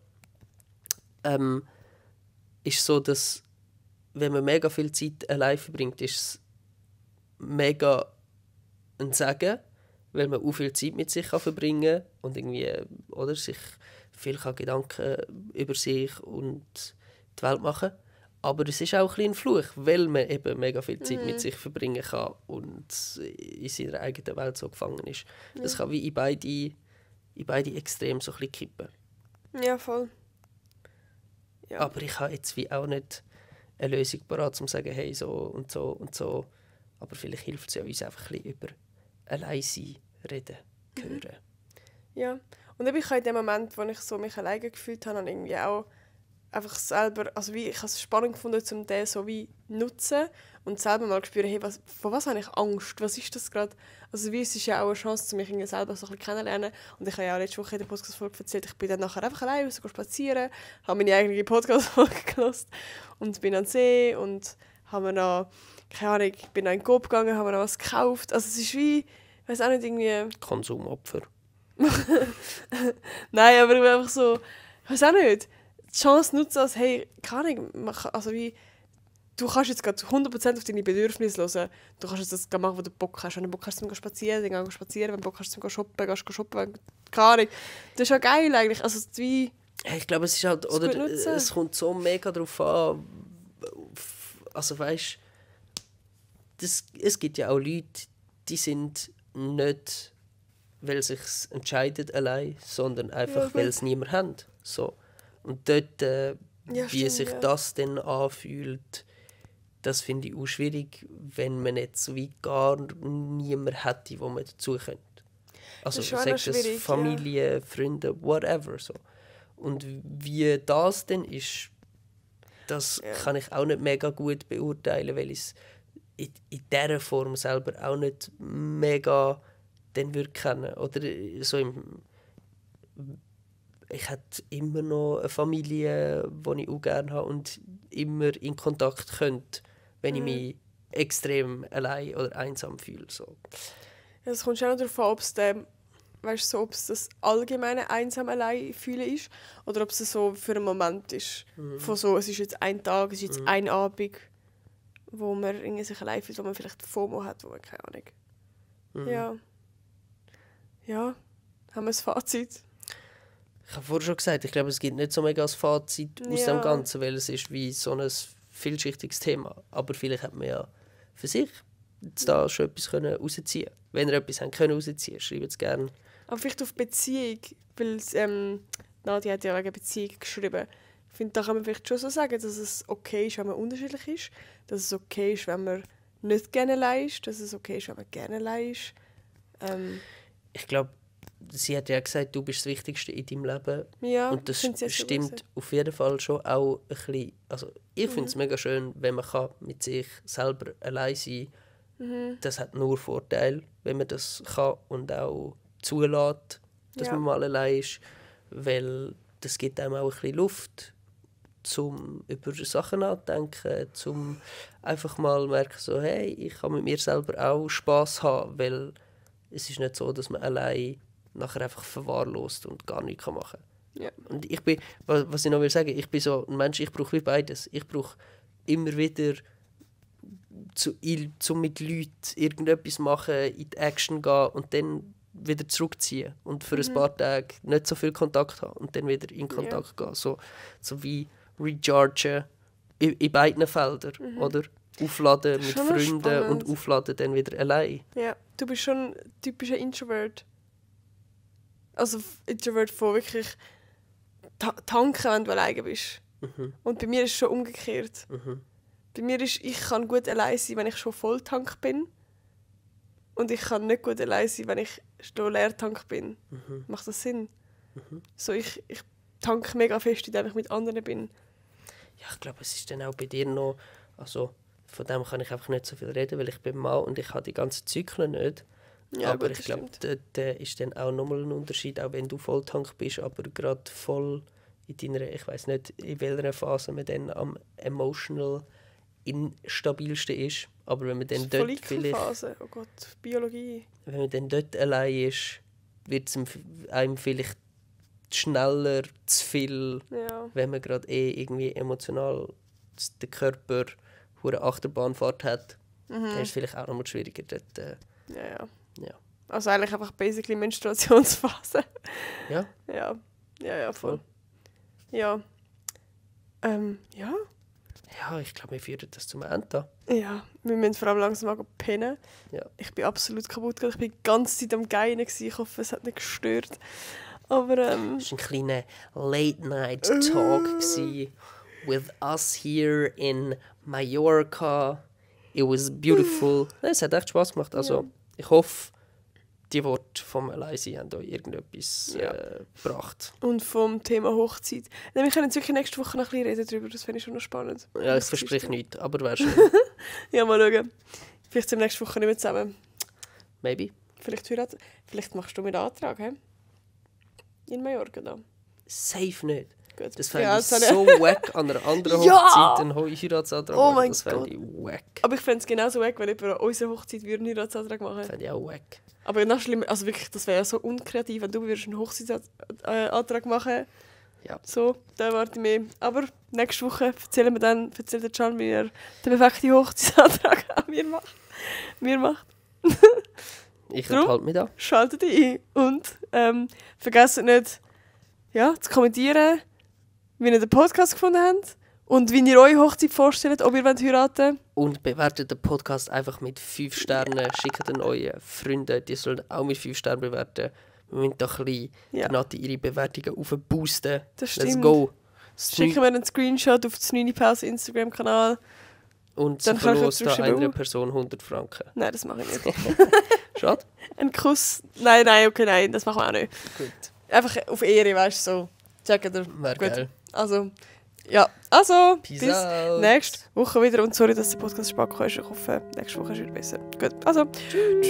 Ist so, dass wenn man mega viel Zeit allein verbringt, ist es mega ein Segen, weil man auch viel Zeit mit sich verbringen kann und irgendwie, oder, sich viel Gedanken über sich und die Welt machen. Aber es ist auch ein Fluch, weil man eben mega viel Zeit mit sich verbringen kann und in seiner eigenen Welt so gefangen ist. Das kann wie in beide Extreme so ein bisschen kippen. Ja, voll. Ja. Aber ich habe jetzt wie auch nicht eine Lösung parat, um zu sagen, hey, so und so und so. Aber vielleicht hilft es ja uns einfach ein bisschen über Alleinsein reden, hören. Ja, und ich habe in dem Moment, wo ich so mich alleine gefühlt habe, dann irgendwie auch einfach selber, also wie, ich habe es spannend gefunden, um den so wie nutzen und selber mal spüren, hey, vor was habe ich Angst, was ist das gerade? Also wie, es ist ja auch eine Chance, mich irgendwie selber so ein bisschen kennenzulernen. Und ich habe ja auch letzte Woche in der Podcast-Folge erzählt, ich bin dann nachher einfach allein raus spazieren, habe meine eigene Podcast-Folge gehört und bin an den See und habe noch, keine Ahnung, bin noch in den Coop gegangen, habe noch was gekauft. Also es ist wie, ich weiß auch nicht, irgendwie... Konsumopfer. Nein, aber ich bin einfach so, ich weiß auch nicht, die Chance nutzen, als hey, keine Ahnung, also wie, du kannst jetzt gerade 100% auf deine Bedürfnisse hören. Du kannst jetzt das machen, wo du Bock hast. Wenn du Bock hast, zum spazieren, dann geh spazieren. Wenn du Bock hast, zum shoppen, gehst du shoppen. Keine Ahnung. Das ist ja geil eigentlich. Also wie... Ich glaube, es ist halt, oder es kommt so mega darauf an, also weißt, es gibt ja auch Leute, die sind nicht, weil sie sich entscheiden allein, sondern einfach, weil sie niemand haben. So. Und dort, wie sich das dann anfühlt, das finde ich auch schwierig, wenn man jetzt so wie gar niemand hätte, wo man dazu könnte. Also sagt das Familie, Freunde, whatever. So. Und wie das dann ist, das kann ich auch nicht mega gut beurteilen, weil ich es in dieser Form selber auch nicht mega dann würde kennen. Oder so ich hätte immer noch eine Familie, die ich auch gerne habe und immer in Kontakt könnte, wenn ich mich extrem allein oder einsam fühle. So. Ja, es kommt schon darauf an, ob es ob es das allgemeine einsam allein fühlen ist oder ob es so für einen Moment ist. Von so, es ist jetzt ein Tag, es ist jetzt ein Abend wo man irgendwie sich allein fühlt, wo man vielleicht FOMO hat, wo man keine Ahnung. Ja. Ja, haben wir das Fazit? Ich habe vorhin schon gesagt, ich glaube, es gibt nicht so mega ein Fazit aus dem Ganzen, weil es ist wie so ein vielschichtiges Thema. Aber vielleicht hat man ja für sich da schon etwas rausziehen können. Wenn ihr etwas rausziehen könnt, schreibt es gerne. Aber vielleicht auf Beziehung, weil Nadia hat ja wegen Beziehung geschrieben. Ich finde, da kann man vielleicht schon so sagen, dass es okay ist, wenn man unterschiedlich ist. Dass es okay ist, wenn man nicht gerne allein ist. Dass es okay ist, wenn man gerne allein ist. Ich glaube, sie hat ja gesagt, du bist das Wichtigste in deinem Leben. Ja, und das stimmt auf jeden Fall schon auch ein bisschen. Also ich finde es mega schön, wenn man mit sich selber allein sein kann. Das hat nur Vorteile, wenn man das kann und auch zulässt, dass man mal allein ist. Weil das gibt einem auch ein bisschen Luft, zum über Sachen nachdenken, zum einfach mal merken, so, hey, ich kann mit mir selber auch Spass haben, weil es ist nicht so, dass man allein nachher einfach verwahrlost und gar nichts machen kann. Ja. Und ich bin, was ich noch will sagen, ich bin so ein Mensch, ich brauche wie beides. Ich brauche immer wieder zum mit Leuten irgendetwas machen, in die Action gehen und dann wieder zurückziehen und für ein paar Tage nicht so viel Kontakt haben und dann wieder in Kontakt gehen. So wie rechargen in beiden Feldern, oder? Aufladen mit Freunden und aufladen dann wieder allein. Ja, du bist schon ein typischer Introvert. Also Introvert von wirklich tanken, wenn du alleine bist. Und bei mir ist es schon umgekehrt. Bei mir ist, ich kann gut allein sein, wenn ich schon Volltank bin. Und ich kann nicht gut allein sein, wenn ich schon Leertank bin. Macht das Sinn? So, ich tanke mega fest, indem ich mit anderen bin. Ja, ich glaube, es ist dann auch bei dir noch, also von dem kann ich einfach nicht so viel reden, weil ich bin Mann und ich habe die ganzen Zyklen nicht. Ja, aber gut, ich glaube, da ist dann auch nochmal ein Unterschied, auch wenn du Volltank bist, aber gerade voll in deiner, ich weiß nicht, in welcher Phase man dann am emotional instabilsten ist. Aber wenn man dann dort vielleicht... Oh Gott, Biologie. Wenn man dann dort allein ist, wird es einem vielleicht schneller zu viel, wenn man gerade irgendwie emotional den Körper eine Achterbahnfahrt hat. Dann ist es vielleicht auch nochmal schwieriger dort. Ja. Also eigentlich einfach basically Menstruationsphase. Ja? Ja, voll. Ja. Ja. Ja, ich glaube, wir führen das zum Ende. Ja, wir müssen vor allem langsam mal pennen. Ja. Ich bin absolut kaputt. Ich war die ganze Zeit am Geinen. Ich hoffe, es hat nicht gestört. Aber, es war ein kleiner Late-Night-Talk with us here in Mallorca. It was beautiful. Es hat echt Spass gemacht. Also, ich hoffe, die Worte vom Alleinsein haben euch irgendetwas gebracht. Und vom Thema Hochzeit. Wir können jetzt wirklich nächste Woche noch ein bisschen reden darüber. Das finde ich schon noch spannend. Ja, ich verspreche nichts, aber wäre schön. Ja, mal schauen. Vielleicht sind wir nächste Woche nicht mehr zusammen. Maybe. Vielleicht machst du mir den Antrag, he? In Mallorca da. Safe nicht. Gut. Das fände ich so wack an einer anderen Hochzeit, einen Heiratsantrag machen. Mein das fände ich wack. Aber ich fände es genauso wack, wenn jemand an unserer Hochzeit einen Heiratsantrag machen würde. Das fände ich auch wack. Aber noch schlimmer, also wirklich, das wäre ja so unkreativ, wenn du einen Hochzeitsantrag machen würdest. Ja. So, da erwarte ich mehr. Aber nächste Woche erzählt der Can, wie er den perfekten Hochzeitsantrag an mir macht. Ich halte mich da. Schaltet ein und vergesst nicht, zu kommentieren, wie ihr den Podcast gefunden habt und wie ihr eure Hochzeit vorstellt, ob ihr heiraten wollt. Und bewertet den Podcast einfach mit 5 Sternen. Schickt ihn euren Freunden, die sollen auch mit 5 Sternen bewerten. Wir müssen doch ein bisschen ihre Bewertungen aufboosten. Das stimmt. Let's go. Schicken wir einen Screenshot auf den 9 Pause Instagram-Kanal. Und sie verlost da einer Person 100 Franken. Nein, das mache ich nicht. Schade. Ein Kuss. Nein, das machen wir auch nicht. Gut. Einfach auf Ehre, weißt du, so. Checken wir. Wäre geil. Also, Peace bis out. nächste Woche wieder. Und sorry, dass der Podcast spät kam. Ich hoffe, nächste Woche ist wieder besser. Gut, also, tschüss.